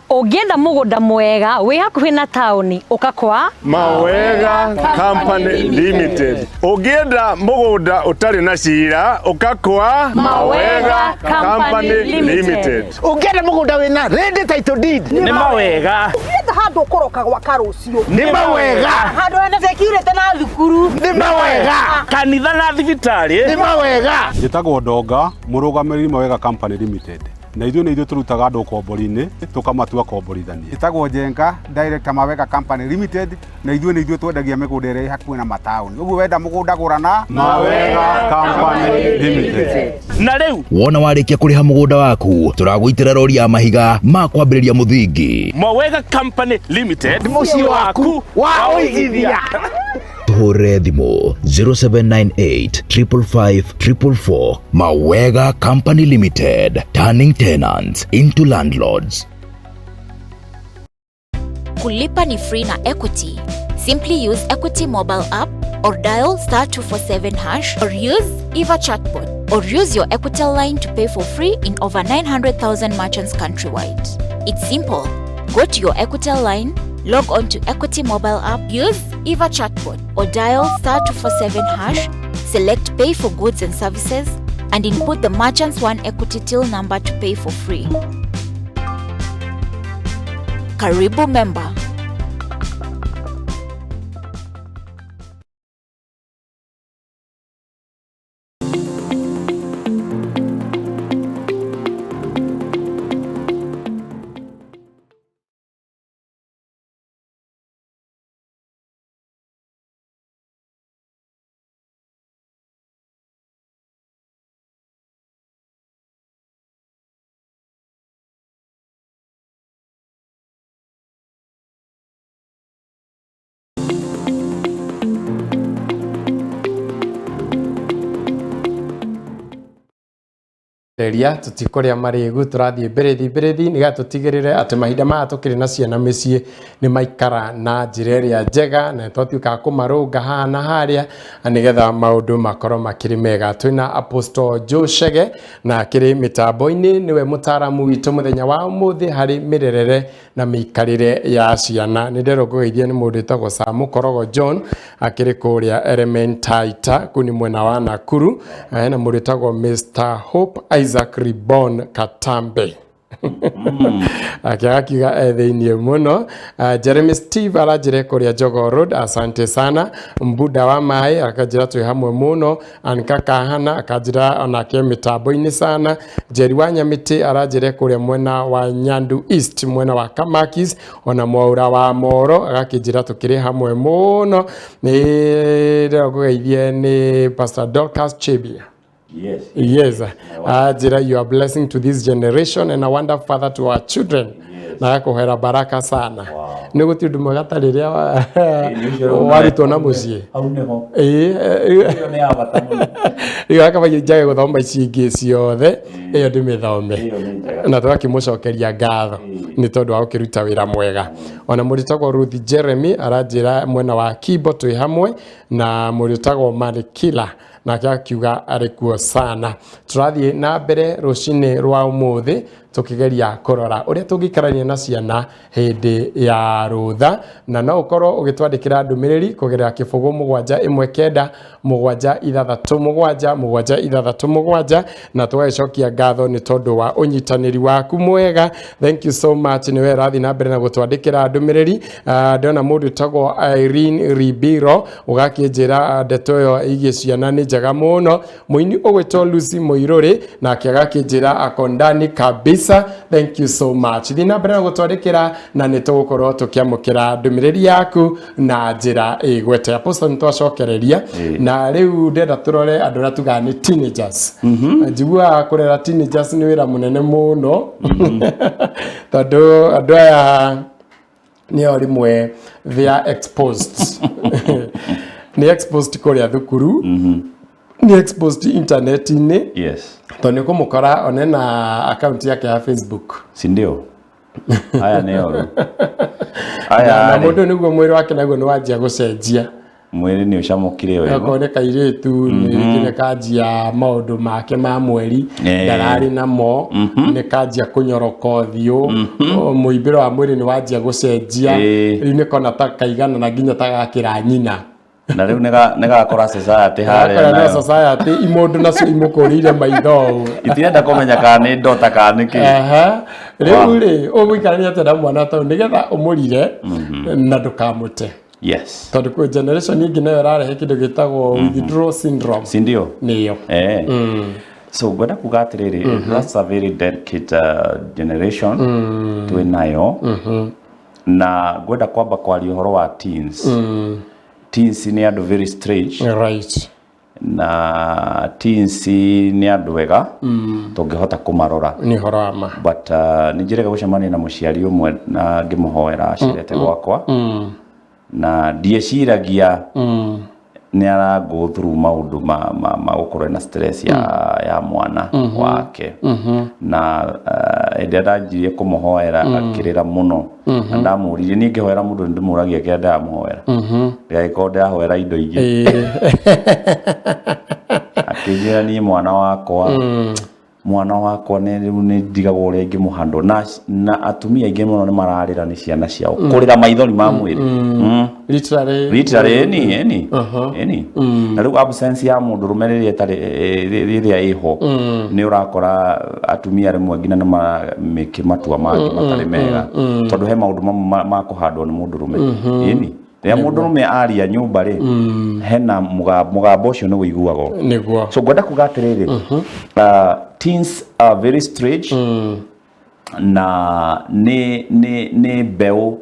E: Ũngĩenda mũgũnda mwega wĩ hakuhĩ na taũni ũka kwa
F: Mawega Company Limited. Ũngĩenda mũgũnda ũtarĩ na cira ũka kwa
E: Mawega Company Limited.
G: Ũngĩenda mũgũnda wĩna ready title deed
B: Nĩ mawega.
H: Ũngĩenda handũ ũkũroka gwaka rũciũ
G: nĩ mawega.
H: Handũ hena security na thukuru
G: nĩ mawega.
B: Kanitha na thibitarĩ
G: nĩ mawega.
I: Njĩtagwo Ndonga, mũrũgamĩrĩri Mawega Company Limited. Na ithuĩ nĩ ithuĩ tũrutaga andũ ũkombori-inĩ tũkamatua komborithania.
J: Njĩtagwo Njenga, director Mawega Company Limited, na ithuĩ nĩ ithuĩ twendagia mĩgũnda ĩrĩa ĩ hakuhĩ na mataũni. Ũguo wenda mũgũnda gũra na
I: Mawega Company Limited.
B: Na rĩu
K: Wona warĩkia kũrĩha mũgũnda waku, tũragũitĩra rori ya mahiga ma kwambĩrĩria mũthingi.
B: Mawega Company Limited,
G: Mũciĩ waku wa ũigithia.
K: Tũhũrĩre thimũ 0798 555 444. Mawega Company Limited, turning tenants into landlords.
L: Kulipa ni free na Equity. Simply use Equity mobile app or dial star 247 hash or use Eva chatbot or use your Equitel line to pay for free in over 900,000 merchants countrywide. It's simple. Go to your Equitel line, log on to Equity mobile app, use Eva chatbot or dial star 247 hash, select pay for goods and services, and input the merchant's One Equity till number to pay for free. Karibu member.
A: Reria tũtikũrĩa marĩgu tũrathiĩ mbĩrĩthi mbĩrĩthi nĩgetha tũtigĩrĩre atĩ mahinda maya tũkĩrĩ na ciana mĩciĩ nĩ maikara na njĩra ĩrĩa njega na twatuĩka a kũmarũnga haha na harĩa na nĩgetha maũndũ makorwo makĩrĩ mega. Twĩna Apostle Joe Chege na akĩrĩ mĩtambo-inĩ, nĩwe mũtaaramu witũ mũthenya wa ũmũthĩ harĩ mĩrerere na mĩikarĩre ya ciana. Nĩ nderwo ngũgeithie nĩ mũndũ wĩtagwo Sam Korogo John akĩrĩ kũrĩa Elementaita kũu nĩ mwena wa Nakuru. Hena mũndũ wĩtagwo Mr Hope Isaac Ribon Katambe akiaga kiuga e thĩiniĩ mũno. Jeremy Steve aranjĩra kũrĩa Jogoo Road, asante sana. Mbuda wa maĩ akanjĩra twĩ hamwe mũno. Anka Kahana akanjĩra onake mĩtambo-inĩ sana. Jerry wa Nyamĩtĩ aranjĩra kũrĩa mwena wa Nyandu East, mwena wa Kamakis. Ona Mwaura wa Moro agakĩnjĩra tũkĩrĩ hamwe mũno. Nĩ ndĩrenda ngũgeithie nĩ Pastor Dorcas Chebia.
B: Yes.
A: Yes. Jira, you are blessing to this generation and a wonderful father to our children. Yes. Na gakuhera baraka sana. Wow. Nĩ gũtirĩ ũndũ mwega ta rĩrĩa warutwo na mũciĩ.
B: Hau nĩho.
A: Ĩĩ.
B: Ĩyo nĩ ya bata mũno.
A: Rĩu akaba njage gũthoma ici ingĩ ciothe, ĩyo ndĩmĩthome.
B: Ĩyo nĩ njega.
A: Na tũgakĩmũcokeria ngatho nĩ tondũ wa gũkĩruta wĩra mwega. Ona mũndũ wĩtagwo Ruth Jeremy aranjĩra mwena wa Kibo twĩ hamwe, na mũndũ wĩtagwo Malikila nake akiuga arĩ kuo sana. Tũrathiĩ na mbere rũcinĩ rwa ũmũthĩ tũkĩgeria kũrora ũrĩa tũngĩikarania na ciana hĩndĩ ya rũtha, na no ũkorwo ũgĩtwandĩkĩra ndũmĩrĩri kũgerera kĩbũgũ 7 1 9 7 6 7 7 6 7, na tũgagĩcokia ngatho nĩ tondũ wa ũnyitanĩri waku mwega. Thank you so much. Nĩ we ũrathiĩ na mbere na gũtwandĩkĩra ndũmĩrĩri. Ndĩrona mũndũ wĩtagwo Irene Ribiro ũgakĩnjĩra ndeto ĩyo ĩgiĩ ciana nĩ njega mũno. Mũini ũgwĩtwo Lucy Mũirũrĩ nake agakĩnjĩra ako ndani kabisa. Thank you so much. Thiĩ na mbere na gũtwandĩkĩra na nĩ tũgũkorwo tũkĩamũkĩra ndũmĩrĩri yaku na njĩra ĩgwete. Apostle, nĩ twacokereria na rĩu ndĩrenda tũrore andũ arĩa tugaga nĩ teenagers. Njiguaga kũrera teenagers nĩ wĩra mũnene mũno tondũ andũ aya nĩo rĩmwe they are exposed. Nĩ exposed kũrĩa thukuru, nĩ exposed internet-inĩ.
B: Yes.
A: Tondũ nĩ ũkũmũkora one na account yake ya Facebook.
B: Si ndio? Aya nĩ oru.
A: Na
B: Aya
A: mũndũ nĩguo mwĩrĩ wake naguo nĩ wanjia gũcenjia.
B: Mwĩrĩ nĩ ũcamũkire wega.
A: Okorwo nĩ kairĩtu nĩ nĩ kanjia maũndũ make ma mweri ndararĩ namo, nĩ kanjia kũnyoroka ũthiũ, mũimbĩro wa mwĩrĩ nĩ wanjia gũcenjia, rĩu nĩ kona ta kaigana na nginya ta gakĩra nyina.
B: Na rĩu nĩ gakora society harĩa
A: Gakora na
B: nayo.
A: Society imũndũ nacio imũkũrĩire maitho ũũ.
B: Itirenda kũmenya kana nĩ ndota kana nĩ kĩ.
A: Aha. Rĩu rĩ, ũgũikarania atĩa na mwana tondũ nĩgetha ũmũrire na ndũkamũte? Tondũ kwĩ generation ingĩ nayo ĩrarehe kĩndũ gĩtagwo withdrawal syndrome.
B: Si ndio?
A: Nĩyo.
B: So ngwenda kuga atĩrĩrĩ, that's a very delicate generation twĩ nayo, na ngwenda kwamba kwaria ũhoro wa teens. Teens nĩ andũ very strange. Na teens nĩ andũ ega tũngĩhota kũmarora.
A: Nĩ ũhoro wa ma.
B: But nĩ njĩrĩga gũcemania na mũciari ũmwe na ngĩmũhoera acerete gwakwa, na ndieciragia nĩ ara go through maũndũ ma gũkorwo na stress ya mwana wake. Na hĩndĩ ĩrĩa ndanjirie kũmũhoera, akĩrĩra mũno. Na ndamũririe, niĩ ngĩhoera mũndũ nĩ ndĩmũragia kĩrĩa ndĩramũhoera, ndĩgagĩkorwo ndĩrahoera indo ingĩ. Akĩnjĩra, "Niĩ mwana wakwa nĩ rĩu nĩ ndigagwo ũrĩa ingĩmũhandwo." Na atumia aingĩ mũno nĩ mararĩra nĩ ciana ciao, kũrĩra maithori ma mwĩrĩ.
A: Literally.
B: Literally, ĩni ĩni. Na rĩu absence ya mũndũrũme rĩrĩa ĩtarĩ rĩrĩa ĩho, nĩ ũrakora atumia rĩmwe nginya nĩ maramĩke matua mangĩ matarĩ mega, tondũ he maũndũ mamwe ma kũhandwo nĩ mũndũrũme. Ĩni, rĩrĩa mũndũrũme aria nyũmba rĩ, hena mũgambo ũcio nĩ wĩiguagwo. So ngwenda kuga atĩrĩrĩ, teens are very strange, na nĩ mbeũ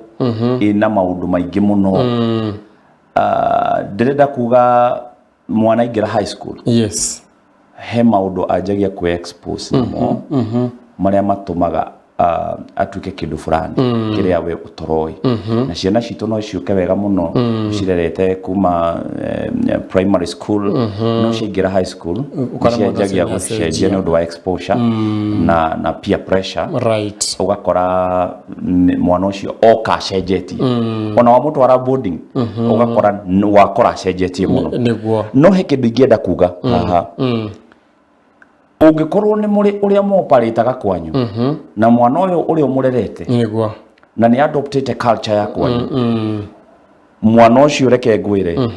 B: ĩna maũndũ maingĩ mũno. Ndĩrenda kuga mwana aingĩra high school, he maũndũ anjagia kwĩ expose namo marĩa matũmaga atuĩke kĩndũ fulani kĩrĩa we ũtoroĩ. Na ciana citũ no ciũke wega mũno cirerete kuma primary school, no ciaingĩra high school
A: Ũkora mwana
B: nĩcianjagia
A: ũcio nĩacenjia.
B: gũcenjia nĩ ũndũ wa exposure na peer pressure. Ũgakora mwana ũcio oka acenjetie, ona wamũtwara boarding ũgakora wakora acenjetie mũno. No he kĩndũ ingĩenda kuga haha. Ũngĩkorwo nĩ mũrĩ ũrĩa moparĩtaga kwanyu na mwana ũyũ ũrĩa ũmũrerete na nĩ adoptĩte culture ya kwanyu, mwana ũcio, reke ngwĩre,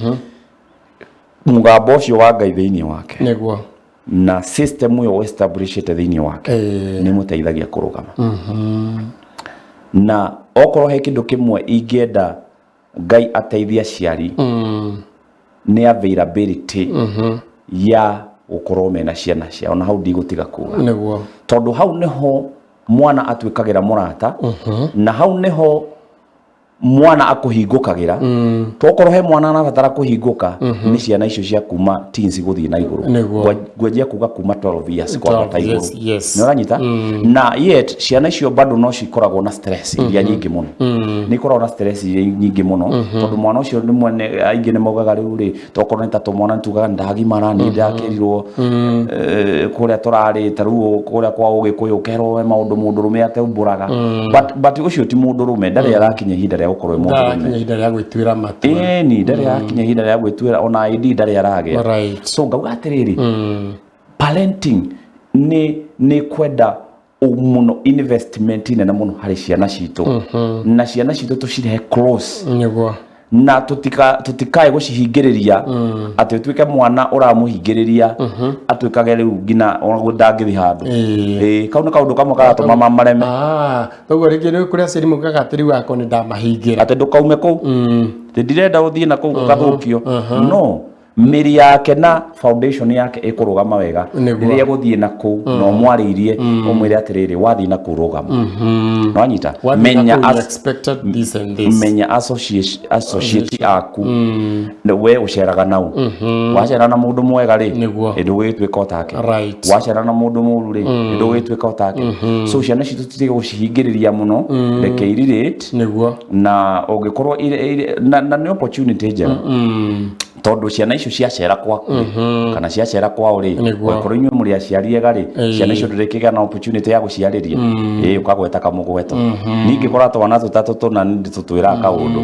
B: mũgambo ũcio wa Ngai thĩinĩ wake na system ĩyo establishĩte thĩinĩ wake nĩ mũteithagia kũrũgama. Na okorwo he kĩndũ kĩmwe ingĩenda Ngai ateithie aciari, nĩ availability ya gũkorwo mena ciana ciao. Na hau ndigũtiga kuga, tondũ hau nĩho mwana atuĩkagĩra mũrata, na hau nĩho mwana akũhingũkagĩra. Tokorwo he mwana arabatara kũhingũka, nĩ ciana icio cia kuma teens gũthiĩ na igũrũ. Ngwanjia kuga kuma 12 years kwambata
A: 12
B: igũrũ. Nĩ ũranyita? Na yet ciana icio bado no cikoragwo na stress iria nyingĩ mũno. Nĩ ikoragwo na stress iria nyingĩ mũno, tondũ mwana ũcio nĩ mwene aingĩ nĩ maugaga rĩu rĩ, tokorwo nĩ ta tũmwana nĩ tugaga ndagimara, nĩ ndakĩrirwo kũrĩa tũrarĩ, ta rĩu kũrĩa kwa Ũgĩkũyũ ũkerwo we maũndũ mũndũrũme ateumbũraga. But ũcio ti mũndũrũme, ndarĩ arakinya ihinda rĩa gũkorwo e mũndũrũme.
A: Ndarakinya ihinda rĩa gwĩtuĩra matua.
B: Ĩni, ndarĩ arakinya ihinda rĩa gwĩtuĩra, ona ID ndarĩ aragĩa. So ngauga atĩrĩrĩ, parenting nĩ kwenda mũno investment nene mũno harĩ ciana citũ, na ciana citũ tũcirehe close na tutikae gũcihingĩrĩria atĩ ũtuĩke mwana ũramũhingĩrĩria atuĩkage rĩu nginya ona ndangĩthiĩ handũ. Ĩĩ, kau nĩ kaũndũ kamwe karatũma mareme.
A: Ah, toguo rĩngĩ nĩ kũrĩ aciari maugaga atĩ rĩu akwa nĩ ndamahingĩra.
B: Atĩ ndũkaume kũu, atĩ ndirenda ũthiĩ na kũu ũgathũkio. No mĩri yake na foundation yake ĩkũrũgama wega rĩrĩa gũthiĩ na kũu na ũmwarĩirie, ũmwĩre atĩrĩrĩ, wathiĩ na kũu rũgama. Nĩwanyita?
A: Wathiĩ na
B: Menya
A: kũu, you expected this and this.
B: Menya associate aku. We ũceraga nau, wacera na mũndũ mwega rĩ, ndũgĩtuĩka otake. Wacera na mũndũ mũru rĩ, ndũgĩtuĩka otake. So ciana citũ tũtige gũcihingĩrĩria mũno, reke irelate. Na ũngĩkorwo na nĩ opportunity njega. Tondũ ciana icio ciacera kwaku rĩ, kana ciacera kwao rĩ,
A: Nĩguo.
B: angĩkorwo inyuĩ mũrĩ aciari ega rĩ,
A: Ĩĩ.
B: ciana icio ndũrĩkĩgĩa na opportunity ya gũciarĩria, ĩĩ, ũkagweta kamũgweto. Ningĩ kora twana tũtatũ tũna nĩ tũtwĩraga kaũndũ.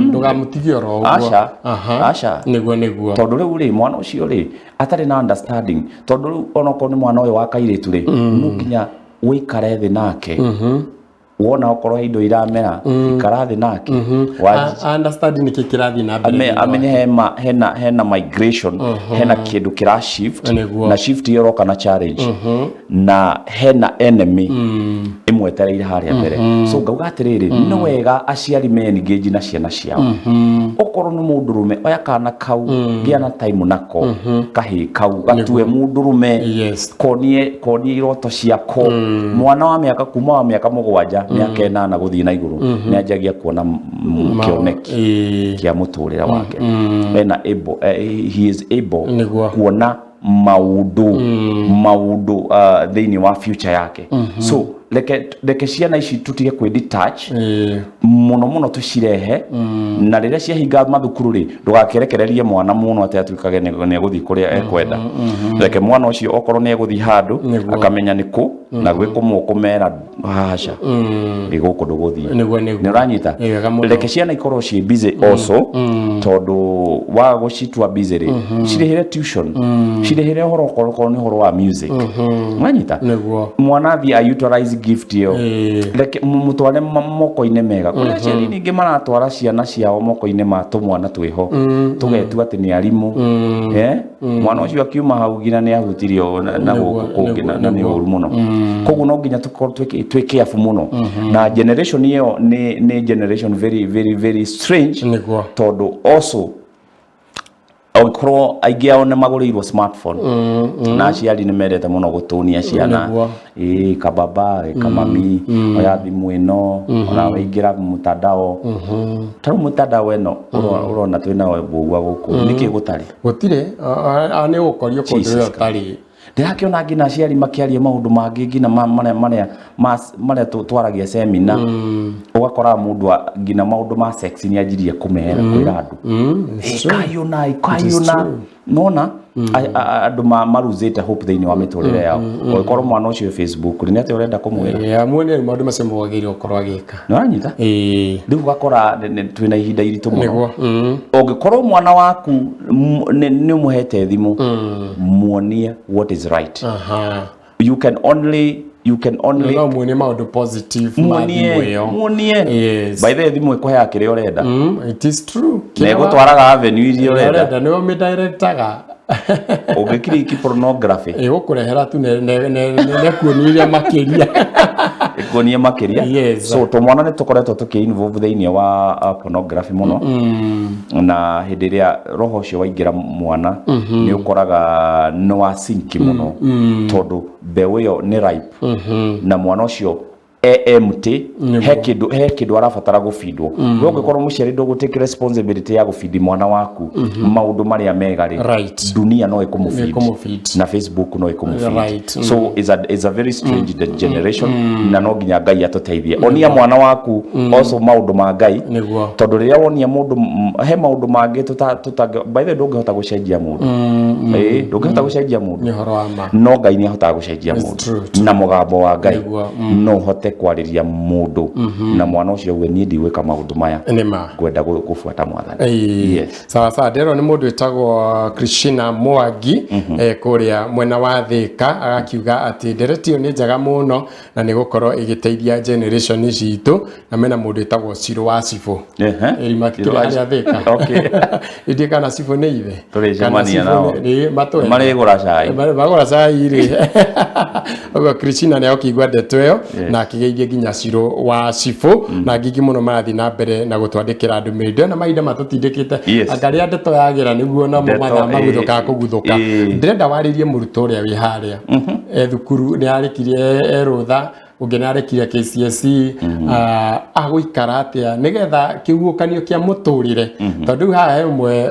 A: Ndũgamũtigie oro ũguo.
B: Aca.
A: Aha.
B: Aca.
A: Nĩguo, nĩguo.
B: Tondũ rĩu rĩ, mwana ũcio rĩ, atarĩ na understanding, tondũ rĩu onokorwo nĩ mwana ũyũ wa kairĩtu rĩ, no nginya ũikare thĩ nake, wona okorwo he indo iramera, ikara thĩ nake.
A: Understand nĩkĩ kĩrathiĩ na mbere thĩinĩ
B: Amenye
A: wake.
B: hena migration, hena kĩndũ kĩra shift, na shift ĩyo ĩroka na challenge, na hena enemy ĩmwetereire harĩa mbere. So ngauga atĩrĩrĩ, nĩ wega aciari me engage na ciana ciao. Okorwo nĩ mũndũrũme, oya kana kau, gĩa na time nako, kahĩ kau gatue mũndũrũme, konie iroto ciako. Mwana wa mĩaka, kuma wa mĩaka 7, mĩaka 8 gũthiĩ na igũrũ, nĩ anjagia kuona kĩoneki kĩa mũtũrĩre wake. Ena able, he is able kuona maũndũ thĩinĩ wa future yake. So reke ciana ici tũtige kwĩ detach mũno mũno, tũcirehe, na rĩrĩa ciahinga mathukuru rĩ, ndũgakĩrekererie mwana mũno atĩ atuĩkage nĩ egũthiĩ kũrĩa ekwenda. Reke mwana ũcio, okorwo nĩ egũthiĩ handũ, akamenya nĩ kũ na gwĩ kũmwe ũkũmera haca ĩ gũkũ ndũgũthiĩ.
A: Nĩguo, nĩguo.
B: Nĩ ũranyita?
A: Ĩ, wega mũno.
B: Reke ciana ikorwo ciĩ busy also, tondũ waga gũcitua busy rĩ, cirĩhĩre tuition, cirĩhĩre ũhoro, okorwo nĩ ũhoro wa music, ũranyita?
A: Nĩguo.
B: Mwana athiĩ a utilize gift ĩyo. Reke mũtware moko-inĩ mega. Kũrĩ aciari ningĩ maratwara ciana ciao moko-inĩ ma tũmwana twĩho, tũgetua atĩ nĩ arimũ. Mwana ũcio akiuma hau nginya nĩ ahutirio na gũkũ kũngĩ, na nĩ ũru mũno. Koguo no nginya tũkorwo twĩ careful mũno na generation ĩyo. Nĩ generation very very very strange, tondũ also angĩkorwo aingĩ ao nĩ magũrĩirwo smartphone, na aciari nĩ mendete mũno gũtũnia ciana. Ĩ kababa, ĩ kamami, oya thimũ ĩno, ona waingĩra mtandao. Ta rĩu mtandao ĩno ũrona twĩna mbũgua gũkũ, nĩkĩ gũtarĩ?
A: Gũtirĩ. Nĩ ũgũkorio kũndũ
B: Jesus.
A: ĩyo ũtarĩ.
B: Ndĩrakĩona nginya aciari makĩaria maũndũ mangĩ, nginya marĩa twaragia semina, ũgakora mũndũ nginya maũndũ ma sex nĩ anjirie kũmera, kwĩra andũ,
A: It's true.
B: Kayona
A: It is
B: kayona
A: true.
B: Nona andũ maruzĩte hope thĩinĩ wa mĩtũrĩre yao. Ũngĩkorwo mwana ũcio wĩ Facebook rĩ, nĩ atĩa ũrenda kũmwĩra?
A: Ĩ, muone rĩu maũndũ macio mwagĩrĩirwo gũkorwo agĩka.
B: Nĩ ũranyita? Rĩu ũgakora twĩna ihinda iritũ mũno.
A: Nĩguo.
B: Ũngĩkorwo mwana waku nĩ ũmũhete thimũ, muonie what is right. You can only
A: No muonie maũndũ positive ma
B: Muonie,
A: thimũ ĩyo.
B: muonie.
A: Yes.
B: By the way, thimũ ĩkũheaga kĩrĩa ũrenda.
A: It is true.
B: Na ĩgũtwaraga avenue iria ũrenda.
A: Ũrenda, nĩwe ũmĩdirectaga.
B: Ũngĩkiriki pornography,
A: Ĩgũkũrehera tu nekuonia makĩria.
B: Ĩkuonie makĩria. So tũmwana nĩ tũkoretwo tũkĩ involve thĩinĩ wa pornography mũno, na hĩndĩ ĩrĩa roho ũcio waingĩra mwana, nĩ ũkoraga nĩ wa sinki mũno, tondũ mbeũ ĩyo nĩ ripe, na mwana ũcio e empty. He kĩndũ arabatara gũbindwo. We ũngĩkorwo mũciari ndũgũ take responsibility ya gũbindi mwana waku maũndũ marĩa mega rĩ, dunia no ĩkũmũbindi,
A: Ĩkũmũfeed.
B: na Facebook no ĩkũmũfeed. So it's a very strange generation, na no nginya Ngai atũteithie. Onia mwana waku also maũndũ ma Ngai, tondũ rĩrĩa wonia mũndũ he maũndũ mangĩ tũta by the way, ndũngĩhota gũcenjia mũndũ. Ĩĩ, ndũngĩhota gũcenjia mũndũ.
A: Nĩ ũhoro wa ma.
B: No Ngai nĩ ahotaga gũcenjia
A: It's
B: mũndũ,
A: true.
B: Na mũgambo wa Ngai
A: Nĩguo,
B: no ũhote kwarĩria mũndũ, na mwana ũcio auge, "Niĩ ndigwĩka maũndũ maya,
A: Nĩ ma.
B: ngwenda gũbuata Mwathani."
A: Ĩĩ.
B: Yes.
A: Sawa sawa, ndĩrerwo nĩ mũndũ wĩtagwo Krishina Mwangi, kũrĩa mwena wa Thĩka, agakiuga atĩ ndereti ĩyo nĩ njega mũno na nĩ gũkorwo ĩgĩteithia generation citũ, na mena mũndũ wĩtagwo Cirũ wa Cibũ. Ĩrima
B: Cirũ wa
A: harĩa Thĩka. Ndiĩ kana Cibũ nĩ ithe.
B: Tũrĩcemania
A: Kana Cibũ
B: nao.
A: Matwetha.
B: Marĩgũra cai.
A: Magũra cai rĩ. Ũguo Krishina nĩ akĩigua ndeto ĩyo na akĩgeithia nginya Cirũ wa Cibũ na ngingĩ mũno marathiĩ na mbere na gũtwandĩkĩra ndũmĩrĩri. Ndĩrona mahinda matũtindĩkĩte. Anga rĩa ndeto yagĩra nĩguo namo
B: Ndeto,
A: mathaa maguthũkaga kũguthũka. Ndĩrenda warĩrie mũrutwo ũrĩa wĩ harĩa e thukuru, nĩ arĩkirie e rũtha, ũngĩ nĩ arĩkirie KCSE, agũikara atĩa nĩgetha kĩhuhũkanio kĩa mũtũrĩre, tondũ rĩu haha he ũmwe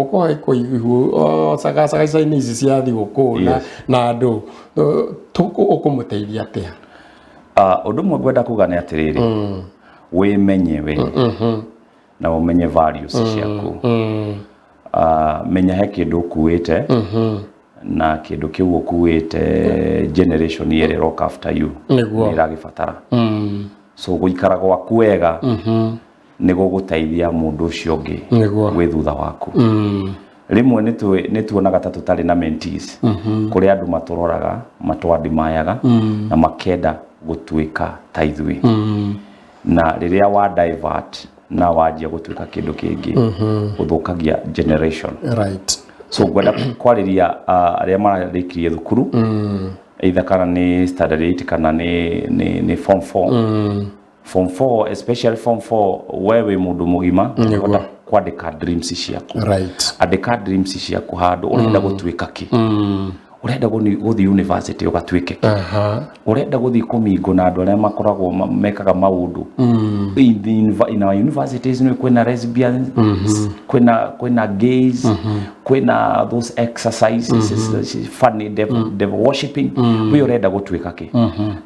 A: ũkũhe kũigua cagaca-inĩ ici cia thigũkũ na andũ ũkũmũteithia atĩa?
B: Ũndũ ũmwe ngwenda kuga nĩ atĩrĩrĩ, wĩmenye we na ũmenye values ciaku. Menya he kĩndũ ũkuĩte, na kĩndũ kĩu ũkuĩte, generation ĩrĩa ĩroka after you
A: Nĩguo.
B: nĩ ĩragĩbatara. So gũikara gwaku wega nĩ gũgũteithia mũndũ ũcio ũngĩ wĩ thutha waku. Rĩmwe nĩ tuonaga ta tũtarĩ na mentees. Kũrĩ andũ matũroraga, matwandimayaga na makenda gũtuĩka ta ithuĩ. Na rĩrĩa wa divert na wanjia gũtuĩka kĩndũ kĩngĩ, ũthũkagia generation. So ngwenda kwarĩria arĩa mararĩkirie thukuru, either kana nĩ standard 8 kana nĩ form 4. Form 4, especially form 4, we wĩ mũndũ mũgima, ũhota kwandĩka dreams ciaku. Andĩka dreams ciaku handũ, ũrenda gũtuĩka kĩ, ũrenda gũthiĩ university ũgatuĩke kĩ, ũrenda gũthiĩ kũmingo na andũ arĩa makoragwo mekaga maũndũ. In our universities nĩ kwĩna lesbians, kwĩna gays, kwĩna those exercises, funny devil worshiping. We ũrenda gũtuĩka kĩ?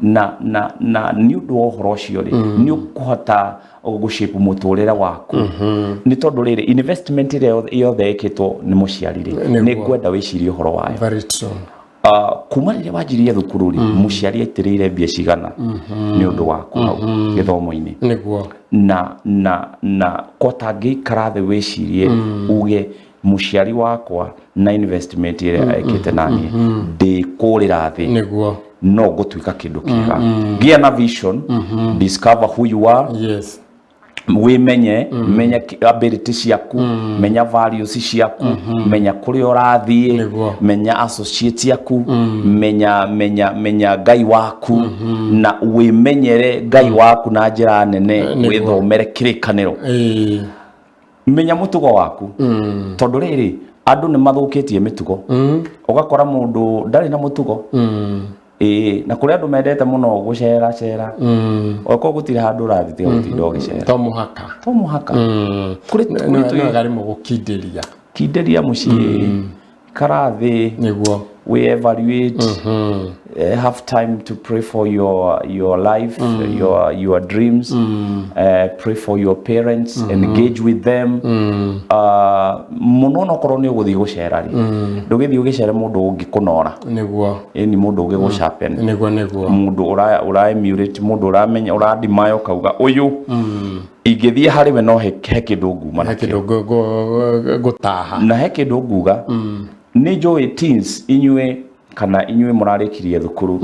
B: Na nĩ ũndũ wa ũhoro ũcio rĩ, nĩ ũkũhota gũshape mũtũrĩre waku, nĩ tondũ rĩrĩ, investment ĩrĩa yothe ĩkĩtwo nĩ mũciari rĩ, nĩ ngwenda wĩcirie ũhoro wayo.
A: Very true.
B: Kuma rĩrĩa wanjirie thukuru rĩ, mũciari aitĩrĩire mbia cigana nĩ ũndũ waku hau gĩthomo-inĩ? Na kotangĩikara thĩ wĩcirie uge, mũciari wakwa na investment ĩrĩa ekĩte naniĩ ndĩkũrĩra thĩ, no ngũtuĩka kĩndũ kĩega. Gĩa na vision, discover who you are. Wĩmenye, menya ability ciaku, menya values ciaku, menya kũrĩa ũrathiĩ, menya associate ciaku, menya Ngai waku, na wĩmenyere Ngai waku na njĩra nene. Wĩthomere kĩrĩkanĩro. Menya mũtugo waku, tondũ rĩrĩ, andũ nĩ mathũkĩtie mĩtugo. Ũgakora mũndũ ndarĩ na mũtugo. Ĩĩ, na kũrĩ andũ mendete mũno gũcera cera. Okorwo gũtirĩ handũ ũrathiĩ, tiga gũtinda ũgĩcera.
A: To mũhaka.
B: To mũhaka. Kũrĩ
A: Nĩ wega rĩmwe gũkindĩria.
B: Kindĩria mũciĩ, ikara thĩ, we evaluate, have time to pray for your life, your dreams, pray for your parents, engage with them mũno. Onokorwo nĩ ũgũthiĩ gũcera rĩ, ndũgĩthiĩ ũgĩcere mũndũ ũngĩkũnora. Ĩni mũndũ ũngĩgũsharpen,
A: Nĩguo nĩguo.
B: Mũndũ ũra emulate, mũndũ ũramenya, ũradimaya, ũkauga ũyũ ingĩthiĩ harĩ we no he kĩndũ nguma
A: He
B: nakĩo.
A: Kĩndũ ngũtaha.
B: Na he kĩndũ nguga, nĩ njũĩ teens inyuĩ kana inyuĩ mũrarĩkirie thukuru,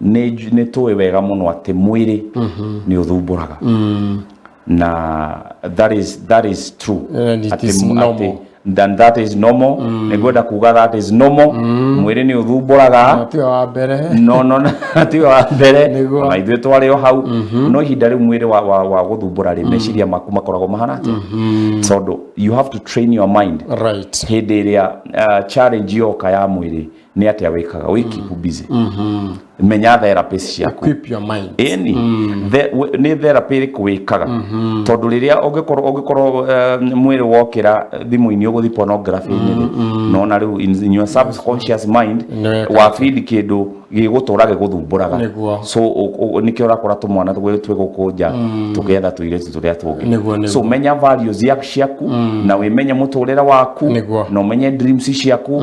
B: nĩ tũĩ wega mũno atĩ mwĩrĩ nĩ ũthumbũraga, na that is true.
A: And it
B: Atĩ
A: is normal.
B: Then that is normal. Nĩ ngwenda kuga that is normal, mwĩrĩ nĩ ũthumbũraga.
A: Tiwe wa mbere.
B: No, tiwe wa mbere, ona ithuĩ twarĩ o hau. No ihinda rĩu mwĩrĩ wa gũthumbũra rĩ, meciria maku makoragwo mahana atĩa? Tondũ you have to train your mind. Hĩndĩ ĩrĩa challenge yoka ya mwĩrĩ, nĩ atĩa wĩkaga? Wĩ keep busy. Menya therapist ciaku.
A: Equip your mind.
B: Ĩni nĩ therapy ĩrĩkũ wĩkaga? Tondũ rĩrĩa ũngĩkorwo mwĩrĩ wokĩra thimũ-inĩ ũgũthiĩ pornography-inĩ rĩ, nona rĩu in your subconscious mind
A: Nĩweka
B: wa feed kĩndũ gĩgũtũra gĩgũthumbũraga. So nĩkĩo ũrakora tũmwana twĩ gũkũ nja tũgĩetha tũirĩtu tũrĩa tũngĩ. So menya values ciaku na wĩmenye mũtũrĩre waku na ũmenye dreams ciaku.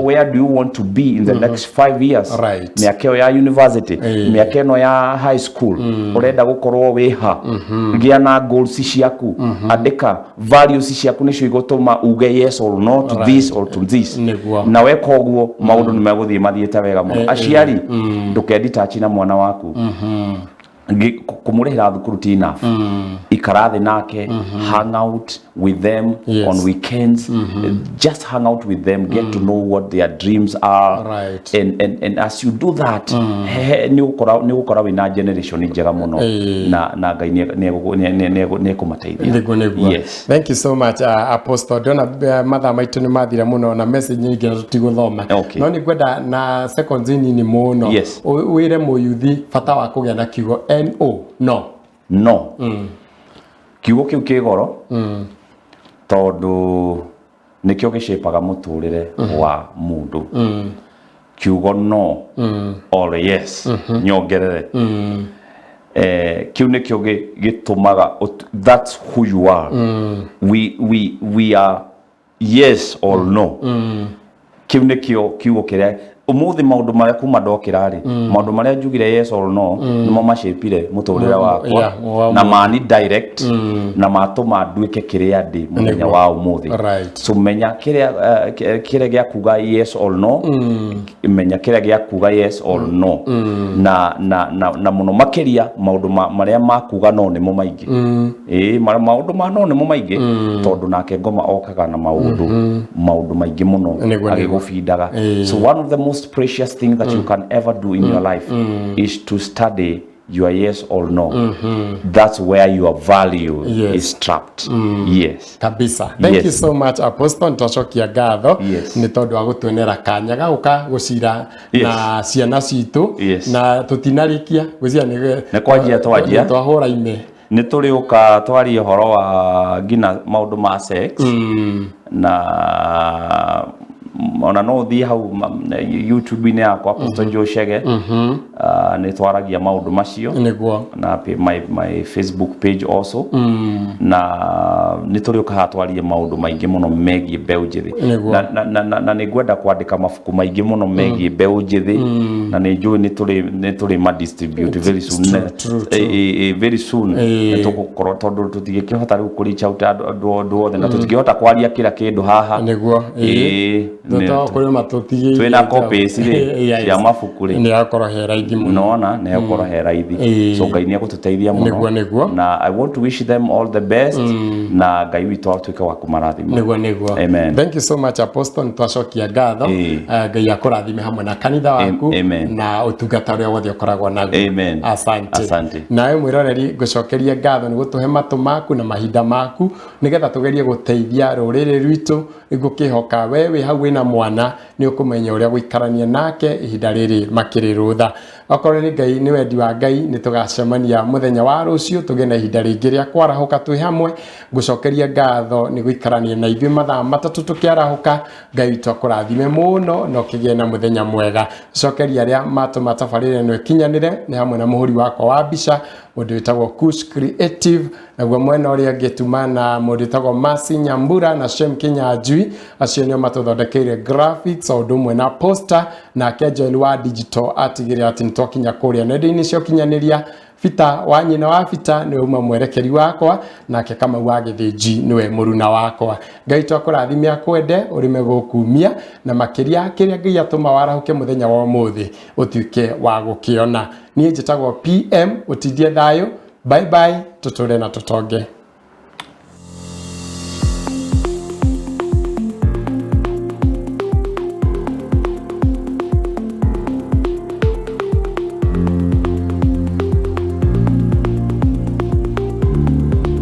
B: Where do you want to be in the next 5 years? Mĩaka ĩyo ya university, mĩaka ĩno ya high school, ũrenda gũkorwo wĩ ha? Gĩa na goals ciaku, andĩka values ciaku, nĩcio igũtũma uge yes or no to this or to this. Na weka ũguo, maũndũ nĩ megũthiĩ mathiĩte wega mũno. Aciari, ndũkenditachi na mwana waku. Kũmũrĩhĩra thukuru ti enough. Ikara thĩ nake, hang out with them on weekends, just hang out with them, get to know what their dreams are. And as you do that, nĩ ũgũkora wĩna generation njega mũno, na Ngai nĩ ekũmateithia.
A: Nĩguo.
B: Yes.
A: Thank you so much, Apostle. Ndona mathaa maitũ nĩ mathira mũno na message nyingĩ na tũtigũthoma. No nĩ ngwenda na seconds nini mũno wĩre mũyuthi bata wa kũgĩa na kiugo no no.
B: No kiugo kĩu kĩ goro, tondũ nĩkĩo gĩcĩpaga mũtũrĩre wa mũndũ. Kiugo no or yes, nyongerere, kĩu nĩkĩo gĩtũmaga that's who you are. We are Yes or no. Kiu nikio kiugo kiria umuthi maundu maria kuma ndokira ri, maundu maria njugire yes or no, nimo macipire muturire wakwa na mani direct na matuma nduike kiria ndi muthenya wa umuthi. So menya kiria kiria gia kuga yes or no, menya kiria gia kuga yes or no, na muno makiria maundu maria makuga no nimo maingi. Ii maundu ma no nimo maingi, tondu nake ngoma okaga na maundu maingi muno agigubindaga. So one of the most precious thing that you can ever do in your life is to study your yes or no. That's where your value is trapped. Yes.
A: Kabisa. Thank you so much, Apostle. Nitwacokia ngatho nĩ tondũ wa gũtuonera kanya ga gũka gũcira na ciana citũ, na tũtinarĩkia gwĩciria nĩ
B: Nĩ kwanjia twanjia.
A: Twahũra ime.
B: Nĩ tũrĩũka twarie ũhoro wa nginya maũndũ ma sex, na ona no ũthiĩ hau YouTube-inĩ yakwa, Apostle Joe Chege, nĩ twaragia maũndũ macio. Na my Facebook page also. Na nĩ tũrĩũka haha twarie maũndũ maingĩ mũno megiĩ mbeũ njĩthĩ. Na nĩ ngwenda kwandĩka mabuku maingĩ mũno megiĩ mbeũ njĩthĩ, na nĩ njũĩ nĩ tũrĩ ma distribute very soon. Very soon nĩ tũgũkorwo, tondũ tũtingĩkĩhota rĩu kũ reach out andũ othe, na tũtingĩhota kwaria kila kĩndũ haha.
A: Kũrĩ matũtigĩirie.
B: Twĩna copies rĩ cia mabuku rĩ.
A: Nĩ akorwo he raithi mũno.
B: Nona nĩ egũkorwo he raithi. So Ngai nĩ egũtũteithia mũno.
A: Nĩguo.
B: Na I want to wish them all the best, na Ngai witũ atuĩke wa kũmarathima.
A: Nĩguo.
B: Amen.
A: Thank you so much, Apostle. Nĩtwacokia ngatho. Ngai akũrathime hamwe na kanitha waku na ũtungata ũrĩa wothe ũkoragwo naguo.
B: Amen.
A: Asante.
B: Asante.
A: Nawe mwĩroreri, ngũcokerie ngatho nĩ gũtũhe matũ maku na mahinda maku nĩgetha tũgerie gũteithia rũrĩrĩ rwitũ. Ngũkĩhoka we wĩ hau wĩna mwana nĩ ũkũmenya ũrĩa gũikarania nake ihinda rĩrĩ makĩrĩ rũtha. Okorwo nĩ Ngai, nĩ wendi wa Ngai, nĩ tũgacemania mũthenya wa rũciũ tũgĩe na ihinda rĩngĩ rĩa kwarahũka twĩ hamwe. Ngũcokeria ngatho nĩ gũikarania na ithuĩ mathaa 3 tũkĩarahũka. Ngai witũ akũrathime mũno na ũkĩgĩe na mũthenya mwega. Cokeria arĩa matũma tabarĩra ĩno ĩkinyanĩre nĩ hamwe na mũhũri wakwa wa mbica mũndũ wĩtagwo Kush Creative, naguo mwena ũrĩa ũngĩ tuma na mũndũ wĩtagwo Mercy Nyambura na Shem Kinyanjui, acio nĩo matũthondekeire graphics o ũndũ ũmwe na poster. Nake Joel wa digital atigĩrĩra atĩ nĩtwakinya kũrĩa nenda-inĩ cia ũkinyanĩria. Bita wa nyina wa Bita nĩwe uma mwerekeri wakwa, nake Kamau wa Gĩthĩnji nĩwe mũruna wakwa. Ngai twakũrathime akwende ũrĩme gũkumia, na makĩria kĩrĩa Ngai atũma warahũke mũthenya wa ũmũthĩ ũtuĩke wa gũkĩona. Niĩ njĩtagwo PM, ũtindie thayũ. Bye bye, tũtũre na tũtonge.